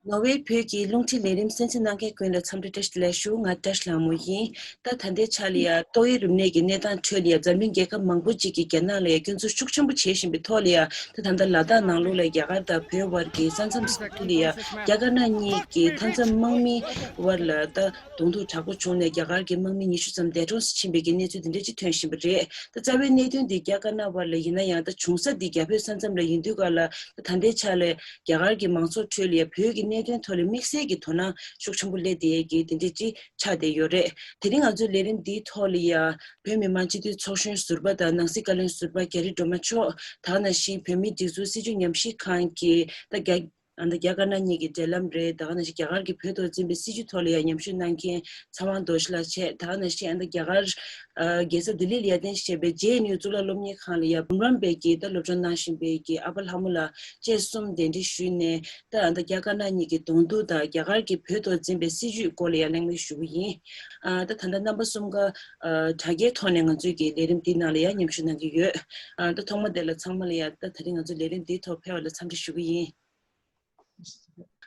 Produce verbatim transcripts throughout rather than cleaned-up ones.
ནོར་ཝེ་བོད་ཀྱི་རླུང་འཕྲིན་ལས་རིམ་གསན་གཟིགས་གནང་མཁན་ཀུན་ལ་འཚམས་འདྲི་བཀྲ་ཤིས་བདེ་ལེགས་ཞུ། ང་བཀྲ་ཤིས་ལྷ་མོ་ཡིན། ད་ད་ལྟའི་ཆ་ལ་ཡ་ཏོག་དབྱིབས་རིམས་ནད་ཀྱི་གནས་སྟངས་ཁྲོད་ལ་ཡ་འཛམ་གླིང་རྒྱལ་ཁབ་མང་པོ་ཅིག་གིས་རྒྱ་ནག་ལ་ཡ་སྐྱོན་འཛུགས་ཤུགས་ཆེན་པོ་བྱེད་བཞིན་པའི་ཐོག་ལ་ཡ། ད་ད་ལྟ་ལ་དྭགས་ནང་ལོགས་ལ་རྒྱ་གར་དང་བོད་དབར་གྱི་ས་མཚམས་ས་ཁུལ་ལ་ཡ་རྒྱ་དཀར་ནག་གཉིས་ཀྱི་མཐའ་མཚམས་དམག་མིའི་དབར་ལ་ད་གདོང་ཐུག་དྲག་པོ་བྱུང་ནས་རྒྱ་གར་གྱི་དམག་མི་ཉི་ཤུ་ཙམ་འདས་གྲོངས་སུ་ཕྱིན་པའི་གི་གནས་ཚུལ་འདི་འདྲ་ཅིག་ཐོན་བཞིན་པ་རེད། ད་རྩ་བའི་གནད་དོན་འདི་རྒྱ་དཀར་ནག་དབར་ལ་ཡིན་ན་ཡང་ད་བྱུང་ས་འདི་རྒྱ་བོད་ས་མཚམས་ལ་ཡིན་དུས་ག་ལ་ད་ད་ལྟའི་ཆ་ལ་རྒྱ་གར་གྱི་མང་ཚོགས་ཁྲོད་ལ་ཡ་བོད་ཀྱི་གནད་དོན་ཐོག་ལ་དམིགས་བསལ་གྱི་དོ་སྣང་ཤུགས་ཆེན་པོ་སླེབས་བསྡད་ཡས་ཀྱི་དེ་འདྲ་ཅིག་ཆགས་བསྡད་ཡོད་རེད། དེ་རིང་ང་ཚོའི་ལས་རིམ་འདིའི་ཐོག་ལ་ཡ་བོད་མི་མང་སྤྱི་འཐུས་ཚོགས་གཞོན་ཟུར་པ་དང་ནང་སྲིད་བཀའ་བློན་ཟུར་པ་རྒྱ་རི་སྒྲོལ་མ་མཆོག་ད་ག་ནང་བཞིན་བོད་མིའི་སྒྲིག་འཛུགས་སྲིད་བྱུས་ཉམས་ཞིབ་ཁང་གི་ད་རྒྱ་ཨ་ནི་རྒྱ་དཀར་ནག་གཉིས་ཀྱི་འབྲེལ་ལམ་རེད། ད་ག་ནང་བཞིན་རྒྱ་གར་གྱི་བོད་ཐོག་འཛིན་པའི་སྲིད་བྱུས་ཐོག་ལ་ཡང་ཉམས་ཞིབ་གནང་མཁན་ཚེ་དབང་རྡོ་རྗེ་ལགས་བྱས། ད་ག་ནང་བཞིན་ཨ་ནི་རྒྱ་གར་ཨ་རྒྱལ་ས་ལྡི་ལི་ལ་ཡར་ཐོན་བྱས་པའི་ཇེ་ཨེན་ཡུ་གཙུག་ལག་སློབ་གཉེར་ཁང་ལ་ཡང་འབུམ་རམས་པའི་གི་ད་སློབ་སྦྱོང་གནང་བཞིན་པའི་གི་ཨ་ཕ་ལྷ་མོ་ལགས་བཅས་གསུམ་གདན་འདྲེན་ཞུས་ནས་ད་ཨ་ནི་རྒྱ་དཀར་ནག་གཉིས་ཀྱི་གདོང་ཐུག་དང་རྒྱ་གར་གྱི་བོད་ཐོག་འཛིན་པའི་སྲིད་བྱུས་སྐོར་ལ་ཡང་གླེང་མོལ་ཞུ་གི་ཡིན། ཨ་ད་ད་ལྟ་རྣམ་པ་གསུམ་ཀ་ཨ་དྲ་རྒྱའི་ཐོག་ནས་ང་ཚོའི་གི་ལས་རིམ་འདི་ནང་ལ་ཡང་མཉམ་ཞུགས་གནང་གི་ཡོད། ཨ་ད་ཐོག་མ་དེ་ལ་ཚང་མ་ལ་ཡང་ད་ད་རིང་ང་ཚོ་ལས་རིམ་འདིའི་ཐོག་ཕེབས་པ་ལ་འཚམས་འདྲི་ཞུ་གི་ཡིན།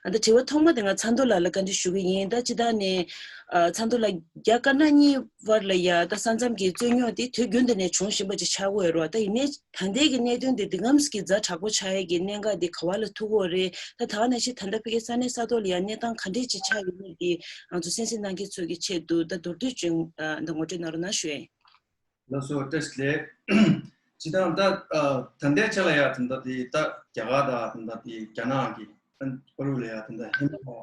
ཨ་ད་དྲི་བ་ཐོག་མ་དེ་ང་ཚ་མདོ་ལགས་ལ་བཀའ་འདྲི་ཞུ་གི་ཡིན། ད་སྤྱིར་བཏང་ནས་ཨ་ཚ་མདོ་ལགས་རྒྱ་དཀར་ནག་གཉིས་བར་ལ་ཡ་ད་ས་མཚམས་ཀྱི་རྩོད་རྙོག་དེ་དུས་རྒྱུན་དུ་ནས་བྱུང་བཞིན་པ་ཅིག་ཆགས་ཀྱི་ཡོད་རེད་བ། ད་ཡིན་ནའི་ད་ལྟའི་གི་གནད་དོན་དེ་འདི་གམ་གྱི་ཛ་དྲག་པོ་ཆགས་ཡས་ཀྱི་གནད་འགག་དེ་ག་བ་ལ་ཐུག་གི་ཡོད་རེད། ད་ད་ག་ནང་བཞིན་ད་ལྟ་ཕ་གི་ས་གནས་ས་ཐོག་ལ་ཡ་གནས་སྟངས་ག་འདྲས་ཅིག་ཆགས་ཡོད་མེད་དེ་ང་ཚོ་གསན་གཟིགས་གནང་མཁན་ཚོ་གི་ཆེད་དུ་ད་མདོར་བསྡུས་ཅིག་ཨ་ད་ངོ་སྤྲོད་གནང་རོགས་གནང་ཞུ་ཡ་ཡིན། ལགས་སོ། བཀྲ་ཤིས་བདེ་ལེགས། སྤྱིར་བཏང་ད་ཨ་ད་ལྟའི་ཆ་ལ་ཡ་ད་ལྟ་དེ་ད་རྒྱ་གར་དང་ད་ལྟ་དེ་རྒྱ་ནག་གི་ཨ་བར་ལ་ཡ་ད་ལྟ་ཧི་མ་ལ་ཡ་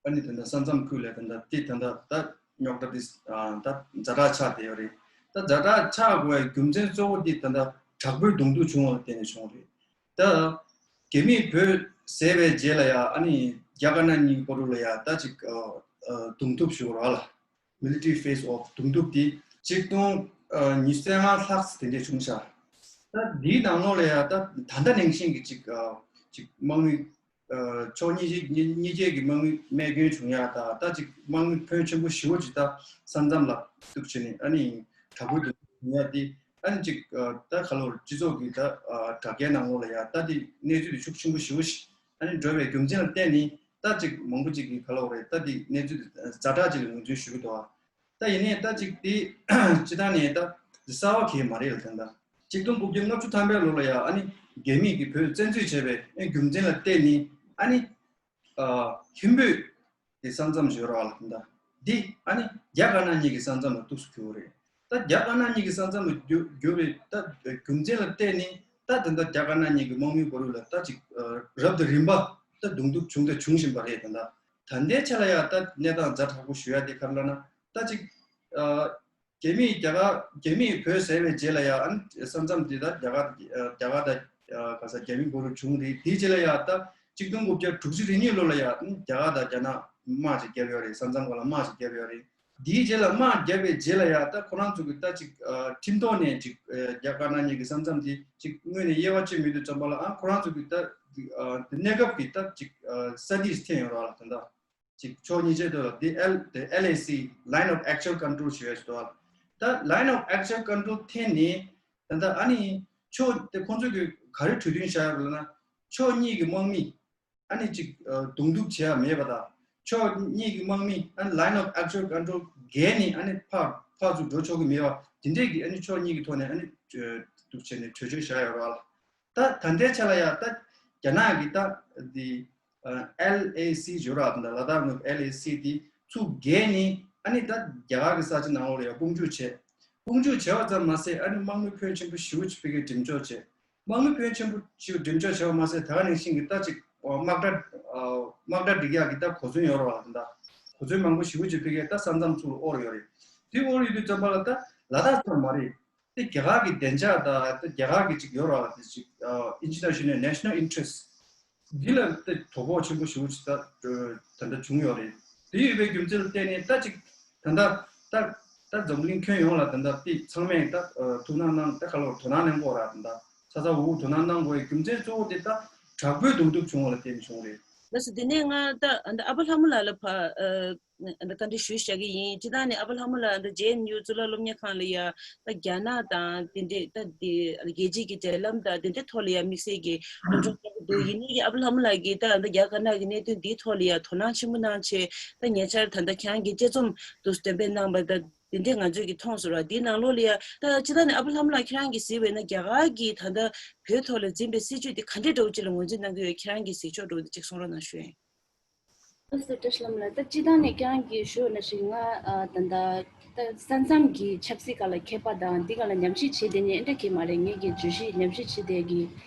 ཨ་ནི་ད་ལྟ་ས་མཚམས་ཁུལ་ལ་ད་ལྟ་དེ་ད་ལྟ་ད་རྙོག་དྲ་དེ་ཨ་ད་ཛ་དྲག་ཆགས་བསྡད་ཡོད་རེད། ད་ཛ་དྲག་ཆགས་དགོས་པའི་རྒྱུ་མཚན་གཙོ་བོ་དེ་ད་ལྟ་དྲག་པོའི་གདོང་ཐུག་བྱུང་བ་ལ་བརྟེན་ནས་བྱུང་བ་རེད། ད་རྒྱ་མིས་བོད་བཟས་པའི་རྗེས་ལ་ཡ་ཨ་ནི་རྒྱ་དཀར་ནག་གཉིས་བར་ལ་ཡ་ད་ཅིག་ཨ་ཨ་གདོང་ཐུག་ཞུ་བ་ར་ལ། Military phase of གདོང་ཐུག་དེ་ཆིག་སྟོང་ཉི་ཤུ་རྩ་ལྔ་ལྷག་ཙམ་དེ་འདྲས་བྱུང་ཤག་ད་འདིའི་ནང་ལོགས་ལ་ཡ་ད་ད་ལྟ་ནང་བཞིན་གྱི་ཅིག་ཨ་ཅིག་དམག་མི་ཨ་ཕྱོགས་གཉིས་ཀྱི་གཉིས་གཉིས་ཀྱི་དམག་མི་རྨས་སྐྱོན་བྱུང་ཡ་ད་ད་ཅིག་དམག་མི་ཕོན་ཆེན་པོ་ཞེ་པོ་ཅིག་ད་ས་མཚམས་ལ་གཏུགས་བྱས་ནས་ཨ་ནི་དྲག་པོའི་གདོང་ཐུག་བྱུང་ཡ་དེ་ཨ་ནི་ཅིག་ཨ་ད་ག་ལོར་སྤྱི་ཚོགས་ཀྱི་ད་ཨ་དྲ་རྒྱའི་ནང་ལོགས་ལ་ཡ་ད་དེ་གནས་ཚུལ་དེ་ཤུགས་ཆེན་པོ་ཞེ་པོ་ཞིག་ཨ་ནི་འགྲོ་བའི་རྒྱུ་མཚན་ལ་བརྟེན་ནས་ད་ཅིག་མང་པོ་ཅིག་གིས་ག་ལབ་དགོས་རེད། ད་དེ་གནས་ཚུལ་དེ་ཛ་དྲག་ཅིག་ལ་ངོས་འཛིན་ཞུ་གི་འདུག་ད་ཡིན་ནའི་ད་ཅིག་དེ་སྤྱི་བཏང་ནས་ད་གསར་བ་གང་ཡང་མ་རེད་ལ། ད་ད་ཆིག་སྟོང་དགུ་བརྒྱ་ལྔ་བཅུ་ཐམ་པའི་ལོ་ལ་ཡ་ཨ་ནི་རྒྱ་མིས་ཀྱིས་བོད་བཙན་འཛུལ་བྱས་པའི་ཨ་རྒྱུ་མཚན་ལ་བརྟེན་ནས་ཨ་ནི་ཨ་ཧིན་བོད་ཀྱི་ས་མཚམས་ཡོད་རེད་བ་ལ། ད་ད་འདི་ཨ་ནི་རྒྱ་དཀར་ནག་གཉིས་ཀྱི་ས་མཚམས་ལ་གཏུགས་སུ་གྱུར་རེད། ད་རྒྱ་དཀར་ནག་གཉིས་ཀྱི་ས་མཚམས་ལ་གྱུར་གྱུར་བའི་ད་རྒྱུ་མཚན་ལ་བརྟེན་ནས་ད་ད་ལྟ་རྒྱ་དཀར་ནག་གཉིས་ཀྱི་དམག་མིའི་བར་ལ་ད་ཅིག་ཨ་རབ་དང་རིམ་པ་ད་གདོང་ཐུག་བྱུང་དང་འབྱུང་བཞིན་པ་རེད། ད་ད་ད་ལྟའི་ཆ་ལ་ཡ་ད་གནས་སྟངས་ཛ་དྲག་པོ་ཞུ་ཡ་དེ་ག་རེ་ལབ་ན་ད་ཅིག་ཨ་རྒྱ་མིས་རྒྱ་གར་རྒྱ་མིས་བོད་བཟས་པའི་རྗེས་ལ་ཡ་ཨ་ནི་ས་མཚམས་དེ་ད་རྒྱ་གར་རྒྱ་གར་དང་ཨ་ག་ས་རྒྱ་མི་བར་བྱུང་རེད། དེའི་རྗེས་ལ་ཡ་ད་ཆིག་སྟོང་དགུ་བརྒྱ་དྲུག་ཅུ་རེ་གཉིས་ལོ་ལ་ཡ་ཨ་ནི་རྒྱ་གར་དང་རྒྱ་ནག་དམག་ཅིག་བརྒྱབ་ཡོད་རེད། ས་མཚམས་སྒང་ལ་དམག་ཅིག་བརྒྱབ་ཡོད་རེད། དེའི་རྗེས་ལ་དམག་བརྒྱབ་པའི་རྗེས་ལ་ཡ་ད་ཁོ་རང་ཚོ་གི་ད་ཅིག་ཨ་ཁྲིམས་ཐོག་ནས་ཅིག་ཨ་རྒྱ་དཀར་ནག་གཉིས་ཀྱི་ས་མཚམས་དེ་ཅིག་དངོས་གནས་དབྱེ་བ་ཕྱེ་མི་ཐུབ་ཙམ་པ་ལ་ཨ་ཁོ་རང་ཚོ་གི་ད་ཨ་གནས་སྐབས་ཀྱི་ད་ཅིག་ཨ་ས་འདིས་འཐེན་ཡོད་རེད་བ་ལ། ད་ད་ཅིག་ཕྱོགས་གཉིས་ཆར་དུ་ལ་དེ་ཨེལ་དེ་ཨེལ་ཨེ་སི་Line of Actual Control ཞེས་པ་ཞིག་འདུག་བ། ད་Line of Actual Control འཐེན་ནས་ད་ད་ཨ་ནི་ཕྱོགས་དེ་ཁོང་ཚོ་གི་ག་རེ་གྲོས་མཐུན་བཞག་ཡོད་རེད་ལབ་ན་ཕྱོགས་གཉིས་ཀྱི་དམག་མི་ཨ་ནི་ཅིག་ཨ་གདོང་ཐུག་བྱེད་ཡ་མེད་པ་དང་། ཕྱོགས་གཉིས་ཀྱི་དམག་མི་ཨ་ནི་Line of Actual Control བརྒལ་ནས་ཨ་ནི་ཕར་ཕར་ཚུར་འགྲོ་ཆོག་གི་མེད་པ་དེ་འདྲས་ཀྱི་ཨ་ནི་ཕྱོགས་གཉིས་ཀྱི་ཐོག་ནས་ཨ་ནི་ཨ་འདུག་བྱས་ནས་གྲོས་ཆོད་བཞག་ཡོད་རེད་བ། ད་ད་ལྟའི་ཆ་ལ་ཡ་ད་རྒྱ་ནག་གི་ད་འདི་ཨེལ་ཨེ་སི་ཡོད་རེད་བ། ད་ལ་དྭགས་ནང་ཨེལ་ཨེ་སི་དེ་ཚུར་བརྒལ་ནས་ཨ་ནི་ད་རྒྱ་གར་གྱི་ས་ཆ་ནང་ལོགས་ལ་ཡ་དཔུང་འཇུག་བྱས། དཔུང་འཇུག་བྱས་པ་ཙམ་མ་ཟད་ཨ་ནི་དམག་མི་ཕོན་ཆེན་པོ་ཞེ་པོ་ཅིག་ཕ་གིར་འགྲེམས་འཇོག་བྱས། དམག་མི་ཕོན་ཆེན་པོ་ཞིག་འགྲེམས་འཇོག་བྱས་པ་མ་ཟད་ད་ག་ནང་བཞིན་གྱི་ད་ཅིག་དམག་གྲ་དམག་གྲ་སྒྲིག་ཡག་གི་ད་གོ་མཚོན་ཡོད་རེད་བ། ད་གོ་མཚོན་མང་པོ་ཞེ་པོ་ཅིག་ཕ་གིར་ད་ས་མཚམས་ཚུར་ལ་དབོར་ཡོད་རེད། དེ་དབོར་ཡོད་དུས་ཙམ་པ་ལ་ད་ལ་དྭགས་ཙམ་མ་རེད། དེ་རྒྱ་གར་གྱི་བདེ་འཇགས་དང་དེ་རྒྱ་གར་གྱི་ཅིག་ཡོད་རེད་བ། དེ་ཅིག་ཨ་International National Interest འདི་ལ་དེ་དོ་ཕོག་ཆེན་པོ་ཞེ་པོ་ཅིག་ད་ད་ལྟ་བྱུང་ཡོད་རེད། དེ་ཡོད་པའི་རྒྱུ་མཚན་ལ་བརྟེན་ནས་ད་ཅིག་ད་ལྟ་ད་ད་འཛམ་གླིང་ཁྱོན་ཡོངས་ལ་ད་ལྟ་དེ་ཚང་མས་ད་ཐུགས་སྣང་གནང་ད་ག་ལ་དོ་སྣང་གནང་དགོས་ར། ད་ལྟ་ཚ་ཚ་འུར་འུར་དོ་སྣང་གནང་དགོས་པའི་རྒྱུ་མཚན་གཙོ་བོ་དེ་ད་དྲག་པོའི་གདོང་ཐུག་བྱུང་བ་ལ་བརྟེན་བྱུང་རེད། ལགས་སོ། དེ་ནས་ང་ད་ཨ་ད་ཨ་ཕ་ལྷ་མོ་ལགས་ལ་ཕ་ཨ་ ཨ་ད་བཀའ་འདྲི་ཞུས་བཞག་གི་ཡིན། སྤྱིར་བཏང་ནས་ཨ་བ་ལྷ་མོ་ལགས་ཨ་ད་ཇེ་ཨེན་ཡུ་གཙུག་ལག་སློབ་གཉེར་ཁང་ལ་ཡ་ད་རྒྱ་ནག་དང་དེ་འདྲས་ད་དེ་རྒྱལ་སྤྱིའི་གི་འབྲེལ་ལམ་དང་དེ་འདྲས་ཐོག་ལ་ཡ་དམིགས་བསལ་གྱི་སློབ་སྦྱོང་གནང་གི་འདུག་ཡིན་ནའི་གི་ཨ་བ་ལྷ་མོ་ལགས་ཀྱིས་ད་ད་རྒྱ་དཀར་ནག་གི་གནད་དོན་འདིའི་ཐོག་ལ་ཡ་དོ་སྣང་ཆེན་པོ་གནང་བྱས་ད་ཉེ་ཆར་ད་ད་ཁྱེད་རང་གི་དཔྱད་རྩོམ་དུ་འདོན་སྤེལ་གནང་བ་ད་དེ་འདྲས་ང་ཚོས་གི་མཐོང་སོང་ར། དེའི་ནང་ལོགས་ལ་ཡ་ད་སྤྱིར་བཏང་ནས་ཨ་བ་ལྷ་མོ་ལགས་ཁྱེད་རང་གིས་གཟིགས་པ་ཡིན་ན་རྒྱ་གར་གྱིས་ད་ད་བོད་ཐོག་ལ་འཛིན་པའི་སྲིད་བྱུས་དེ་ག་འདྲས་འདྲ་བོ་ཅིག་ལ་ངོས་འཛིན་གནང་གི་ཡོད། ཁྱེད་རང་གིས་གཟིགས་ཕྱོགས་འདྲ་བོ་དེ་ཅིག་གསུང་རོགས་གནང་ཞུ་ཡིན། ལགས་སོ། བཀྲ་ཤིས་ལྷ་མོ་ལགས། ད་སྤྱིར་བཏང་ནས་ཁྱེད་རང་གིས་ཞུས་ནང་བཞིན་ང་ཨ་ད་ད་ད་ས་མཚམས་ཀྱི་ཆབ་སྲིད་སྒང་ལ་མཁས་པ་དང་འདི་སྒང་ལ་ཉམས་ཞིབ་བྱེད་བསྡད་མཁན་ཨེ་འདྲ་གང་ཡང་མ་རེད། ངེད་ཀྱི་བརྗོད་གཞི་ཉམས་ཞིབ་བྱེད་བསྡད་ཀྱི་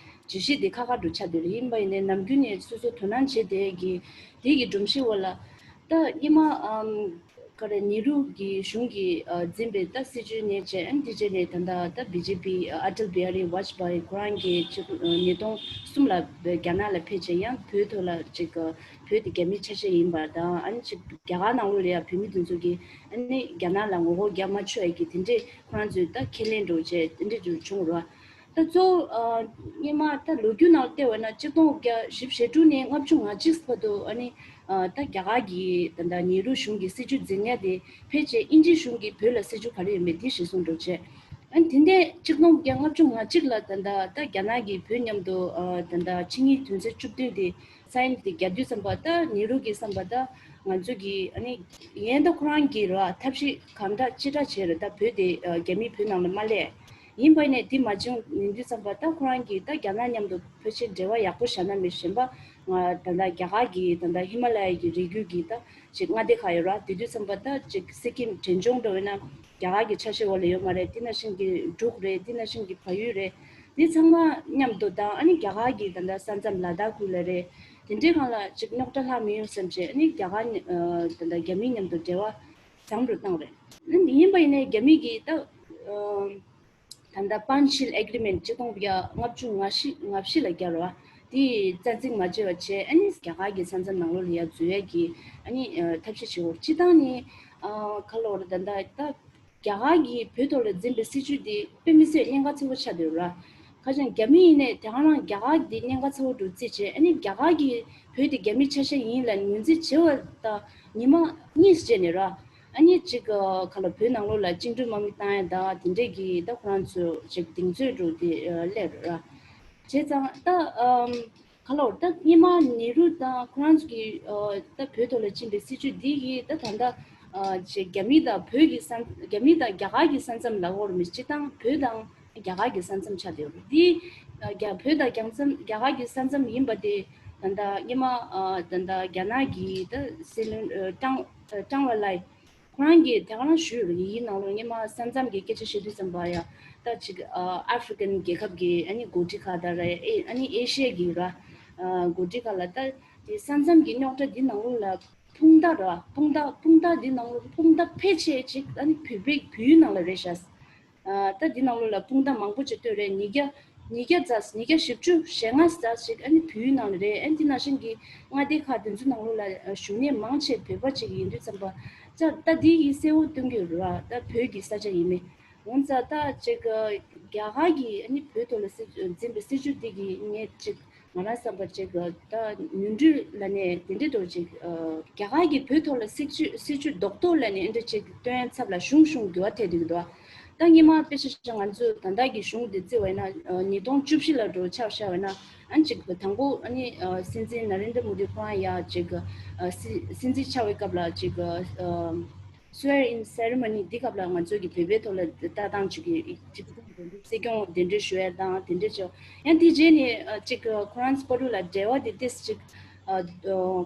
བརྗོད་གཞི་འདི་ཁག་ཁག་འདྲ་བོ་ཆགས་བསྡད་རེད། ཡིན་པ་ཡིན་ནའི་ནམ་རྒྱུན་ནས་སོ་སོ་དོ་སྣང་བྱེད་བསྡད་ཀྱི་དེ་གི་སྒྲོམ་གཞི་འོག་ལ་ད་སྔོན་མ་ཨམ་ག་རེ་ནེ་རུ་གི་གཞུང་གིས་ཨ་འཛིན་པའི་ད་སྲིད་བྱུས་ནས་བྱས་ཨ་ནི་དེ་རྗེས་ནས་ད་ལྟ་ད་བི་ཇེ་པི་ཨ་ཨ་ཊལ་བི་ཧ་རི་ཝ་ཇ་པ་ཡི་ཁོ་རང་གིས་ཅིག་ཉིས་སྟོང་གསུམ་ལ་རྒྱ་ནག་ལ་ཕེབས་བྱས་ཡང་བོད་ཐོག་ལ་ཅིག་བོད་དེ་རྒྱ་མིའི་ཆ་ཤས་ཡིན་པ་དང་ཨ་ནི་ཅིག་རྒྱ་གར་ནང་ལོགས་ལ་ཡང་བོད་མི་དེ་ཚོ་གིས་ཨ་ནི་རྒྱ་ནག་ལ་ངོ་རྒོལ་རྒྱག་མ་ཆོག་ཡ་གི་དེ་འདྲས་ཁོ་རང་ཚོས་ད་ཁས་ལེན་འགྲོ་བྱས་དེ་འདྲས་ཅིག་བྱུང་རོགས། ད་གཙོ་བོ་ཨ་སྔོན་མ་ད་ལོ་རྒྱུས་ནང་བལྟས་པ་ན་གཅིག་སྟོང་དགུ་བརྒྱ་བཞི་བཅུ་ཞེ་དྲུག་ནས་ལྔ་བཅུ་ང་གཅིག་བར་དུ་ཨ་ནི་ཨ་ད་རྒྱ་གར་གྱི་ད་ད་ནེ་རུ་གཞུང་གི་སྲིད་བྱུས་འཛིན་མཁན་དེ་ཕལ་ཆེར་དབྱིན་ཇི་གཞུང་གིས་བོད་ལ་སྲིད་བྱུས་ག་རེ་ཡོད་མེད་དེ་གཞིར་བཟུང་འགྲོ་བྱས། ཨ་ནི་དེ་འདྲའི་གཅིག་སྟོང་དགུ་བརྒྱ་ལྔ་བཅུ་ང་གཅིག་ལ་ད་ད་ད་རྒྱ་ནག་གིས་བོད་མཉམ་དུ་ཨ་ད་ད་ཆིངས་ཡིག་དོན་ཚན་བཅུ་བདུན་དེ་སའིན་དེ་རྒྱག་དུས་ཙམ་པ་ད་ནེ་རུ་གི་བསམ་པ་ད་ང་ཚོ་གི་ཨ་ནི་ཡན་ད་ཁོ་རང་གི་ར་ཐབས་ཤེས་གང་དྲག་ཅི་དྲག་བྱས་ར་ད་བོད་དེ་ཨ་རྒྱ་མིས་བོད་ནང་ལ་མ་སླེབས། ཡིན་པ་ནས་དེ་མ་བྱུང་ཡིན་དུས་ཙམ་པ་ད་ཁོ་རང་གིས་ད་རྒྱ་ནག་མཉམ་དུ་ཕལ་ཆེར་འབྲེལ་བ་ཡག་པོ་བཞག་ན་མི་གཞན་པ་ང་ད་ལྟ་རྒྱ་གར་གྱི་ད་ལྟ་ཧི་མ་ལ་ཡ་གི་རི་རྒྱུད་ཀྱི་ད་ཅིག་མངའ་སྡེ་ཁག་ཡོད་ར། དེ་དུས་ཙམ་པ་ད་ཅིག་སི་ཀིམ་བྲན་ལྗོངས་འགྲོ་བས་ན་རྒྱ་གར་གྱི་ཆ་ཤས་འོག་ལ་ཡོད་མ་རེད། དེ་ནང་བཞིན་གྱི་འབྲུག་རེད། དེ་ནང་བཞིན་གྱི་བལ་ཡུལ་རེད། དེ་ཚང་མ་མཉམ་དུ་དང་ཨ་ནི་རྒྱ་གར་གྱི་ད་ལྟ་ས་མཚམས་ལ་དྭགས་ཁུལ་ལ་རེད། དེ་འདྲའི་སྒང་ལ་ཅིག་རྙོག་དྲ་ལྷག་མི་ཡོང་བསམ་བྱས་ཨ་ནི་རྒྱ་གར་ནི་ཨ་ད་ལྟ་རྒྱ་མི་མཉམ་དུ་འབྲེལ་བ་བཟང་རུ་བཏང་རེད། ཡིན་པ་ཡིན་ནའི་རྒྱ་མི་གིས་ད་ཨ་ད་ལྟ་པན་ཆིལ་ཨེ་གྷི་རི་མེན་ཊི་གཅིག་སྟོང་དགུ་བརྒྱ་ལྔ་བཅུ་ང་བཞི་ང་བཞི་ལ་བརྒྱབ་རེད་བ། དེ་རྩ་འཛིན་མ་བྱས་པ་བྱས་ཨ་ནི་རྒྱ་གར་གྱི་ས་མཚམས་ནང་ལོགས་ལ་ཡར་འཛུལ་ཡས་ཀྱི་ཨ་ནི་ཨ་ཐབས་ཤེས་བྱེད་འོ། སྤྱིར་བཏང་ནི་ཨ་ག་ལབ་དགོས་རེད། ད་ལྟ་ད་རྒྱ་གར་གྱིས་བོད་ཐོག་ལ་འཛིན་པའི་སྲིད་བྱུས་འདི་དཔེ་མི་སྲིད་ཉེན་ཁ་ཚ་པོ་ཆགས་བསྡད་ཡོད་རེད། ཁ་སང་རྒྱ་མི་ཡིན་ནའི་དེ་ག་རང་རྒྱ་གར་འདི་ཉེན་ཁ་ཚ་པོ་འདྲ་བོ་བརྩིས་བྱས་ཨ་ནི་རྒྱ་གར་གྱིས་བོད་དེ་རྒྱ་མིའི་ཆ་ཤས་ཡིན་ལབ་ངོས་འཛིན་བྱས་པ་དང་ཉི་མ་གཉིས་རྗེས་ནས་ར་ཨ་ནི་ཅིག་ག་ལ་བོད་ནང་ལོགས་ལ་བཅིངས་འགྲོལ་དམག་མི་བཏང་ཡ་དང་དེ་འདྲས་ཀྱི་ད་ཁོ་རང་ཚོ་ཅིག་གདེང་ཚོད་འདྲ་བོ་དེ་སླེབས་རེད་ར། བྱས་ཙང་ད་ཨམ། ག་ལབ་དགོས་རེད། ད་སྔོན་མ་ནེ་རུ་དང་ཁོ་རང་ཚོ་གིས་ཨ་ད་བོད་ཐོག་ལ་བཅིངས་པའི་སྲིད་བྱུས་འདི་གིས་ད་ད་ལྟ་ཨ་ཅིག་རྒྱ་མི་དང་བོད་ཀྱི་ས་རྒྱ་མི་དང་རྒྱ་གར་གྱི་ས་མཚམས་ལབ་དགོས་རེད་མི་སྤྱིར་བཏང་བོད་དང་རྒྱ་གར་གྱི་ས་མཚམས་ཆགས་བསྡད་ཡོད་རེད། འདི་ཨ་རྒྱ་བོད་དང་རྒྱ་མཚམས་རྒྱ་གར་གྱི་ས་མཚམས་ཡིན་པ་དེ་ད་ལྟ་སྔོན་མ་ཨ་ད་ལྟ་རྒྱ་ནག་གི་ད་སྲིད་བློན་ཨ་ཀྲང་ཨ་ཀྲང་ཝེ་ལའེ་ཁོ་རང་གིས་དེ་ག་རང་ཞུས་ཡོད་རེད། ཡིན་ནའང་སྔོན་མ་ས་མཚམས་ཀྱི་སྐད་ཆ་བཤད་དུས་ཙམ་པ་ཡ་ད་ཅིག་ཨ་ཨ་ཧྥི་རི་ཀན་རྒྱལ་ཁབ་ཀྱི་ཨ་ནི་འགོ་ཁྲིད་ཁག་དང་རེད། ཨེ་ཨ་ནི་ཨེ་ཤི་ཡ་གི་ར་ཨ་འགོ་ཁྲིད་ཁག་ལ་ད་དེ་ས་མཚམས་ཀྱི་རྙོག་དྲ་འདི་ནང་ལོགས་ལ་དཔུང་རྡ་ར་དཔུང་རྡ་དཔུང་རྡ་འདི་ནང་ལོགས་དཔུང་རྡ་ཕལ་ཆེར་ཅིག་ཨ་ནི་བོད་པའི་བོད་ཡུལ་ནང་ལ་རེད་ཤག་ཨ་ད་འདི་ནང་ལོགས་ལ་དཔུང་རྡ་མང་པོ་ཅིག་སྟོན་རེད། ཉིས་བརྒྱ་ཉིས་བརྒྱ་ཙམ་ཉིས་བརྒྱ་བཞི་བཅུ་ཞེ་ལྔ་ཙམ་ཞིག་ཨ་ནི་བོད་ཡུལ་ནང་ལ་རེད། ཨ་ནི་འདི་ནང་བཞིན་གྱི་མངའ་སྡེ་ཁག་དེ་ཚོའི་ནང་ལོགས་ལ་ཨ་བཞུགས་གནས་མང་ཆེ་བོད་པ་ཅིག་ཡིན་དུས་ཙམ་པ་ཙ་ད་འདི་ཡིས་གསལ་བོ་སྟོན་གྱི་ཡོད་རེད་བ། ད་བོད་ཀྱི་ས་ཆ་ཡིན་མིན་འོན་ཙང་ད་ཅིག་རྒྱ་གར་གྱིས་ཨ་ནི་བོད་ཐོག་ལ་སྲིད་འཛིན་པའི་སྲིད་བྱུས་འདི་གིས་ངས་ཅིག་ང་རང་བསམ་པ་ཅིག་ད་ནོར་འཁྲུལ་ལབ་ནས་དེ་འདྲ་འདྲ་བོ་ཅིག་རྒྱ་གར་གྱིས་བོད་ཐོག་ལ་སྲིད་བྱུས་སྲིད་བྱུས་རྡོག་རྡོག་ལབ་ནས་ཨེ་འདྲ་ཅིག་སྟོན་ཚབ་ལ་གཞུང་གཞུང་འགྱུར་བ་ཐེབས་འདུག་འདུག་ད་སྔོན་མ་དཔེ་ཆ་བཞག་ང་ཚོས་ད་ལྟ་གི་གཞུང་འདི་བརྩི་བས་ན་ཉིས་སྟོང་བཅུ་བཞི་ལ་འགྲོ་ཆ་བཞག་པས་ན་ཨ་ཅིག་དང་པོ་ཨ་ནི་སྲིད་འཛིན་ན་རེན་དྲ་མོ་དི་ཁོ་རང་ཡ་ཅིག་སྲིད་འཛིན་ཆགས་པའི་སྐབས་ལ་ཅིག swear in ceremony འདི་སྐབས་ལ་ང་ཚོས་ཀྱི་བོད་པའི་ཐོག་ལ་ལྟ་སྟངས་ཅིག་གི་ཅིག་སྲིད་སྐྱོང་གདན་འདྲེན་ཞུ་ཡ་དང་དེ་འདྲ་ཅིག་ཡང་དེ་རྗེས་ནས་ཅིག་ཁོ་རང་ཚོ་བར་དུ་ལ་འབྲེལ་བ་དེ་ཏིས་ཅིག་ཨ་ཨ་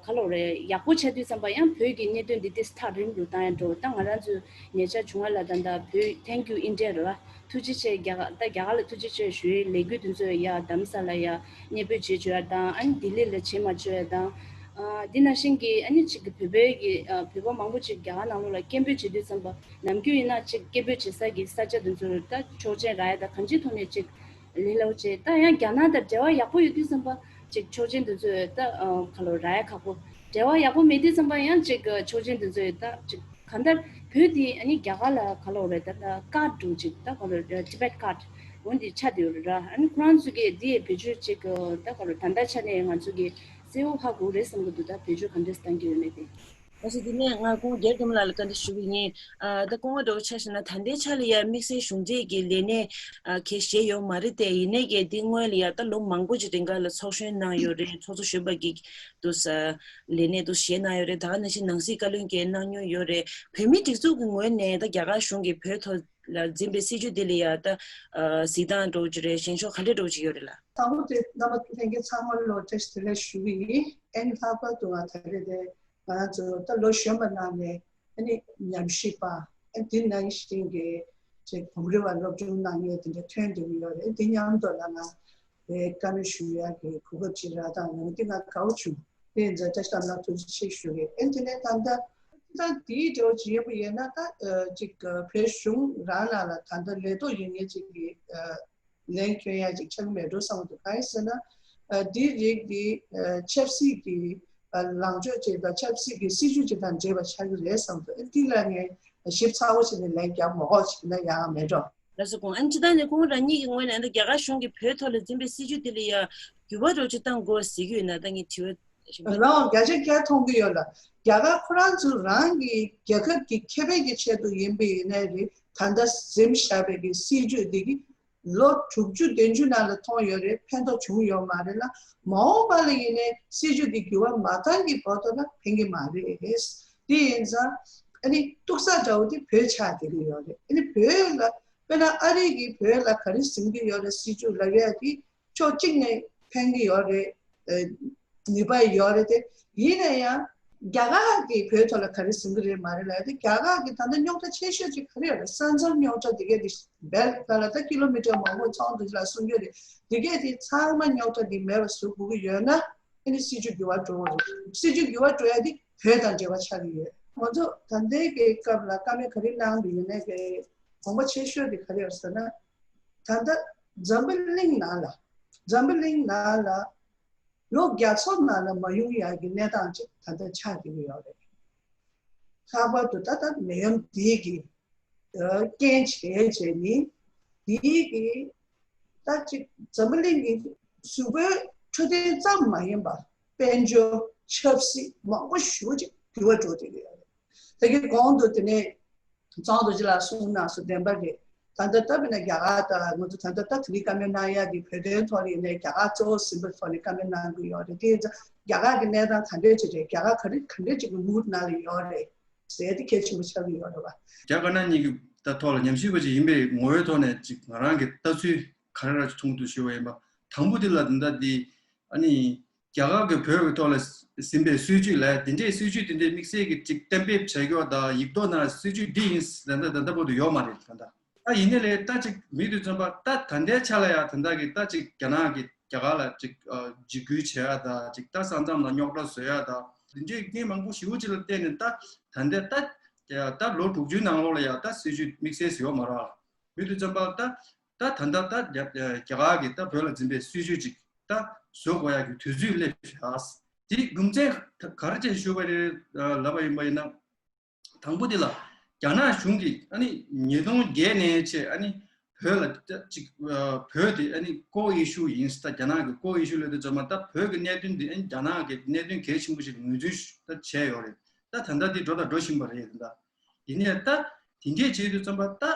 ག་ལབ་རེད། ཡག་པོ་ཆགས་དུས་ཙམ་པ་ཡང་བོད་ཀྱི་གནད་དོན་འདི་ཏིས་ཐག་རིང་དུ་བཏང་ཡ་འགྲོ། ད་ང་རང་ཚོའི་ཉེ་ཆར་བྱུང་བ་ལ་ད་ལྟ་བོད་Thank You India རེད་བ། ཐུགས་རྗེ་ཆེ་རྒྱ་གར་ད་རྒྱ་གར་ལ་ཐུགས་རྗེ་ཆེ་ཞུ་ཡའི་ལས་འགུལ་དེ་ཚོ་ཡ་རྡ་རམ་ས་ལ་ཡ་གནས་སྤོས་བྱེད་བཅུག་ཡ་དང་ཨ་ནི་ལྡི་ལི་ལ་བྱེད་མ་བཅུག་ཡ་དང་། ཨ་འདི་ནང་བཞིན་གྱི་ཨ་ནི་ཅིག་གི་བོད་པའི་གི་ཨ་བོད་པ་མང་པོ་ཅིག་རྒྱ་གར་ནང་ལོགས་ལ་སྐད་འབོད་བྱེད་དུས་ཙམ་པ་ནམ་རྒྱུན་ཡིན་ན་ཅིག་སྐད་འབོད་བྱེད་ས་གི་ས་ཆ་དེ་ཚོ་ད་ཆོག་མཆན་རག་ཡ་ད་གང་ཅིའི་ཐོག་ནས་ཅིག་ལས་སླ་བོ་བྱས། ད་ཡང་རྒྱ་ནག་དང་འབྲེལ་བ་ཡག་པོ་ཡོད་དུས་ཙམ་པ་ཅིག་ཆོག་མཆན་དེ་ཚོ་ད་ཨ་ག་ལབ་རག་ཡ་ཁག་པོ། འབྲེལ་བ་ཡག་པོ་མེད་དུས་ཙམ་པ་ཡང་ཅིག་ཆོག་མཆན་དེ་ཚོ་ད་ཅིག་གང་ལྟར་བོད་དེ་ཨ་ནི་རྒྱ་གར་ལ་ག་ལབ་རེད། ད་ད་ཀར་འདྲ་ཅིག་ད་ག་ལབ་Tibet card འོ་འདི་ཆགས་བསྡད་ཡོད་རེད་ར། ཨ་ནི་ཁོ་རང་ཚོ་གིས་འདི་བེད་སྤྱོད་ཅིག་ད་ག་ལབ་ད་ལྟ་ཆ་ནས་ང་ཚོ་གིས་གསལ་བོ་ཧ་གོ་རེད་བསམ་གི་འདུག་ད་བེད་སྤྱོད་ག་འདྲས་བཏང་གི་ཡོད་མེད་དེ། ཨ་ཙི། དེ་ནས་ང་སྐུ་ངོ་རྒྱལ་སྐྱབས་ལགས་ལ་བཀའ་འདྲི་ཞུ་གི་ཡིན། ཨ། ད་སྐུ་ངོ་འདྲ་བོ་ཆ་བཞག་ན་ད་ལྟའི་ཆ་ལ་ཡ་དམིགས་བསལ་གཞུང་འབྲེལ་གྱི་ལས་གནས་ཨ་གལ་བཞེས་ཡོད་མ་རེད་དེ། ཡིན་ནའི་གི་འདི་སྔོན་ལ་ཡ་ད་ལོ་མང་པོ་ཅིག་རིང་ག་ལ་ཚོགས་གཞོན་གནང་ཡོད་རེད། ཚོགས་གཙོ་གཞོན་པ་གི་འདུག་ས་ལས་གནས་འདུག་བཞེས་གནང་ཡོད་རེད། ད་ག་ནང་བཞིན་ནང་སྲིད་བཀའ་བློན་གྱི་གནང་མྱོང་ཡོད་རེད། བོད་མིའི་སྒྲིག་འཛུགས་ཀྱི་ངོས་ནས་ད་རྒྱ་གར་གཞུང་གིས་བོད་ཐོག་ལ་འཛིན་པའི་སྲིད་བྱུས་འདི་ལ་ཡ་ད་ཨ་གཟིགས་སྟངས་འདྲ་བོ་ཅིག་རེད། བཞེངས་ཕྱོགས་ག་འདྲ་འདྲ་བོ་ཅིག་ཡོད་རེད་ལགས། དང་པོ་དེ་རྣམ་པ་ལྷན་རྒྱས་ཚང་མ་ལ་བཀྲ་ཤིས་བདེ་ལེགས་ཞུ་གི་ཡིན། ཨ་ནི་ལྷག་པར་དུ་ང་ད་རེས་དེ་ང་རང་ཚོ་ད་ལོ་གཞོན་པ་ནང་ནས་ཨ་ནི་ཉམས་ཞིབ་པ། ཨ་ནི་དེ་ནང་བཞིན་གྱི་ཅིག་གོམས་རིམ་པ་སློབ་སྦྱོང་གནང་མཁན་དེ་འདྲ་ཐོན་བསྡད་ཀྱི་ཡོད་རེད། དེ་མཉམ་དུ་ལ་ང་བཀའ་མོལ་ཞུ་ཡག་གི་གོ་སྐབས་ཅིག་རག་སྟངས་ཡོང་དེ་ང་དགའ་བོ་བྱུང་། དེ་ཡིན་ཙང་བཀྲ་ཤིས་བདེ་ལེགས་ཐུགས་རྗེ་ཆེ་ཞུ་གི། ཨ་ནི་དེ་ནས་ད་ལྟ་ད་དེའི་འབྲེལ་བ་ཅིག་ཡོད་པ་ཡིན་ན། ད་ཅིག་བོད་གཞུང་རང་ནང་ལ་ད་ལྟ་ལས་ཐོག་ཡོད་མཁན་ཅིག་གི་ལན་སྐྱོན་ཡག་ཅིག་ཆགས་ཀྱི་མེད་འགྲོ་བསམ་འདུག་གང་ཡིན་ཟེར་ན། ཨ། འདིའི་རིགས་ཀྱི་ཨ་ཆབ་སྲིད་ཀྱི་ཨ་ལངས་ཕྱོགས་ཅིག་དང་ཆབ་སྲིད་ཀྱི་སྲིད་བྱུས་ཅིག་དང་འདྲེས་པ་ཆགས་ཀྱི་རེད་བསམ་འདུག་ཨ། འདི་ལ་ངས་ཞིབ་ཚགས་པོ་བྱས་ནས་ལན་རྒྱག་མ་དགོས་བྱས་ན་ཡག་མེད་འགྲོ། ལགས་སོ། སྐུ་ངོ། ཨ་ནི་སྤྱིར་བཏང་ནས་སྐུ་ངོ་རང་ཉིད་ཀྱི་ངོས་ནས་ཨ་ནི་རྒྱ་གར་གཞུང་གིས་བོད་ཐོག་ལ་འཛིན་པའི་སྲིད་བྱུས་འདི་ལ་ཡ་འགྱུར་བ་འདྲ་བོ་ཅིག་གཏང་དགོས་ཟེར་གྱི་ཡོད་ན། ད་ངས་དྲི་བ་ཞིག་འདུག་རང་བརྒྱ་ཆ་བརྒྱ་མཐོང་གི་ཡོད་ལ། རྒྱ་གར་ཁོ་རང་ཚོ་རང་གི་རྒྱལ་ཁབ་ཀྱི་ཁེ་ཕན་གྱི་ཆེད་དུ་ཡིན་པ་ཡིན་ནའི་རེད། ད་ལྟ་འཛིན་བཞག་པའི་གི་སྲིད་བྱུས་འདི་གི་ལོ་དྲུག་ཅུ་བདུན་ཅུ་ནང་ལ་མཐོང་ཡོད་རེད། ཕན་ཐོགས་བྱུང་ཡོད་མ་རེད་ལ། མ་འོངས་པ་ལ་ཡིན་ནའི་སྲིད་བྱུས་འདི་འགྱུར་བ་མ་བཏང་གི་བར་དུ་ལ་ཕན་གྱི་མ་རེད། དེ་ཡིན་ཙང་ཨ་ནི་གཏུག་ས་འདྲ་བོ་དེ་བོད་ཆགས་བསྡད་ཀྱི་ཡོད་རེད། ཨ་ནི་བོད་ལ་དཔེར་ན་ཨ་རི་གིས་བོད་ལ་ག་རེ་ཟིན་གྱི་ཡོད་རེད། སྲིད་བྱུས་ལབ་ཡ་དེ་ཕྱོགས་གཅིག་ནས་ཕན་གྱི་ཡོད་རེད། ཨ། ནུས་པ་ཡོད་རེད་དེ། ཡིན་ན་ཡང་རྒྱ་གར་གྱིས་བོད་ཐོག་ལ་ག་རེ་ཟིན་གྱི་རེད་མ་རེད་ལབ་ཡ་དེ། རྒྱ་གར་གྱི་ད་ལྟ་རྙོག་དྲ་ཆེ་ཤོས་ཅིག་ག་རེ་ཡོད་རེད། ས་མཚམས་རྙོག་དྲ་དེ་གས་དེ་བལ་ལ་ད་ཀི་ལོ་མི་ཊར་མང་པོ་ཚོགས་འདུ་ལ་གསུང་རྒྱུ་རེད། དེ་གས་དེ་ཚང་མ་རྙོག་དྲ་དེ་མེད་པ་བཟོ་དགོས་ཀྱི་ཡོད་ན། ཨ་ནི་སྲིད་བྱུས་འགྱུར་བ་འགྲོ་བ་རེད། སྲིད་བྱུས་འགྱུར་བ་འགྲོ་ཡ་དེ་བོད་དང་འབྲེལ་བ་ཆགས་ཀྱི་ཡོད། ང་ཚོ་ད་ལྟའི་གི་སྐབས་ལ་བཀའ་མོལ་ག་རེ་གནང་གི་ཡོད་ནའི་གི་དགོངས་པ་ཆེ་ཤོས་དེ་ག་རེ་ཡོད་ཟེར་ན། ད་ལྟ་འཛམ་བུ་གླིང་ནང་ལ་འཛམ་བུ་གླིང་ནང་ལ་ལོ་བརྒྱ་ཚོ་ནང་ལ་མ་ཡོང་ཡག་གི་གནས་སྟངས་ཅིག་ད་ལྟ་ཆགས་བསྡད་ཀྱི་ཡོད་རེད། ལྷག་པར་དུ་ད་ལྟ་ནད་ཡམས་འདི་གི་རྐྱེན་བྱས་བྱས་ནི་འདི་གི་ད་ཅིག་འཛམ་བུ་གླིང་གི་གཟུགས་པོའི་འཕྲོད་བསྟེན་ཙམ་མ་ཡིན་པར་དཔལ་འབྱོར་ཆབ་སྲིད་མང་པོ་ཞེ་པོ་ཅིག་འགྱུར་བ་འགྲོ་བསྡད་ཀྱི་ཡོད་རེད། ད་གིན་གོང་དུ་དེ་ནས་གཙང་རྡོ་རྗེ་ལགས་གསུངས་གནང་སོང་། བདེན་པ་རེད། ད་ལྟ་ད་དཔེར་ན་རྒྱ་གར་དང་ང་ཚོ་ད་ལྟ་ད་དེ་རིང་བཀའ་མོལ་གནང་ཡ་འདི་བོད་དོན་ཐོག་ལ་ཡིན་ནའི་རྒྱ་གར་གཙོ་བོ་ཟིན་པའི་ཐོག་ནས་བཀའ་མོལ་གནང་གི་ཡོད་རེད། དེ་ཡིན་ཙང་རྒྱ་གར་གྱི་གནས་སྟངས་ག་འདྲས་ཅིག་རེད། རྒྱ་གར་ག་རེ་ག་འདྲས་ཅིག་གི་མུ་ཌི་ནང་ལ་ཡོད་རེད་ཟེར་དེ་གལ་ཆེན་པོ་ཆགས་ཀྱི་ཡོད་རེད་བ། རྒྱ་དཀར་ནག་གཉིས་ཀྱི་ད་ཐོག་ལ་ཉམས་ཞིབ་པ་ཅིག་ཡིན་པའི་ངོ་བོའི་ཐོག་ནས་ཅིག་ང་རང་གི་ལྟ་ཚུལ་ག་རེ་ར་ཅིག་མཐོང་འདུག་ཞུ་བ་ཡིན་པ། དང་པོ་དེ་ལ་ད་ལྟ་འདི་ཨ་ནི་རྒྱ་གར་གྱི་བོད་ཀྱི་ཐོག་ལ་ཟིན་པའི་སྲིད་བྱུས་ལ་དེ་འདྲའི་སྲིད་བྱུས་དེ་འདྲའི་དམིགས་བསལ་གྱི་ཅིག་གཏན་འབེབས་བྱ་རྒྱུ་དང་ཡིག་ཐོག་ནང་སྲིད་བྱུས་འདི་ཡིན་ད་ལྟ་ད་ལྟ་བར་དུ་ཡོད་མ་རེད། ད་ལྟ་ད་ཡིན་ནའི་ལས་ད་ཅིག་མི་དེ་ཚོ་པ་ད་ད་ལྟའི་ཆ་ལ་ཡང་ད་ལྟ་གི་ད་ཅིག་རྒྱ་ནག་གི་རྒྱ་གར་ལ་ཅིག་འཇིགས་སྐུལ་བྱེད་ཡ་ད་ཅིག་ད་ས་མཚམས་ལ་རྙོག་དྲ་བཟོ་ཡ་ད་དེ་འདྲའི་རྐྱེན་མང་པོ་ཞེ་པོ་ཅིག་ལ་བརྟེན་ནས་ད་ད་ལྟའི་ད་ད་ལོ་དྲུག་ཅུའི་ནང་ལོགས་ལ་ཡང་ད་སྲིད་བྱུས་དམིགས་བསལ་ཞིག་ཡོད་མ་རེད། མི་དེ་ཚོ་པ་ད་ད་ད་ལྟ་ད་རྒྱ་རྒྱ་གར་གྱིས་ད་བོད་ལ་འཛིན་པའི་སྲིད་བྱུས་ཅིག་ད་བཟོ་དགོས་ཡག་གི་དུས་ཚོད་སླེབས་ཤག་དེ་རྒྱུ་མཚན་ག་རེ་བྱས་ཞུས་པ་རེད་ལབ་པ་ཡིན་པ་ཡིན་ན། དང་པོ་དེ་ལ་རྒྱ་ནག་གཞུང་གིས་ཨ་ནི་ཉིས་སྟོང་བརྒྱད་ནས་བྱས་ཨ་ནི་བོད་ལ་ད་ཅིག་བོད་དེ་ཨ་ནི་core issue ཡིན་ད་རྒྱ་ནག་གི་core issue ལབ་དུས་ཙམ་པ་ད་བོད་ཀྱི་གནད་དོན་དེ་ཨ་ནི་རྒྱ་ནག་གི་གནད་དོན་གལ་ཆེན་པོ་ཞིག་ངོས་འཛིན་ད་བྱས་ཡོད་རེད། ད་ད་ལྟ་དེ་འགྲོ་དང་འགྲོ་བཞིན་པ་རེད། ད་ཡིན་ནའི་ད་དེ་འདྲས་བྱེད་དུས་ཙམ་པ་ད།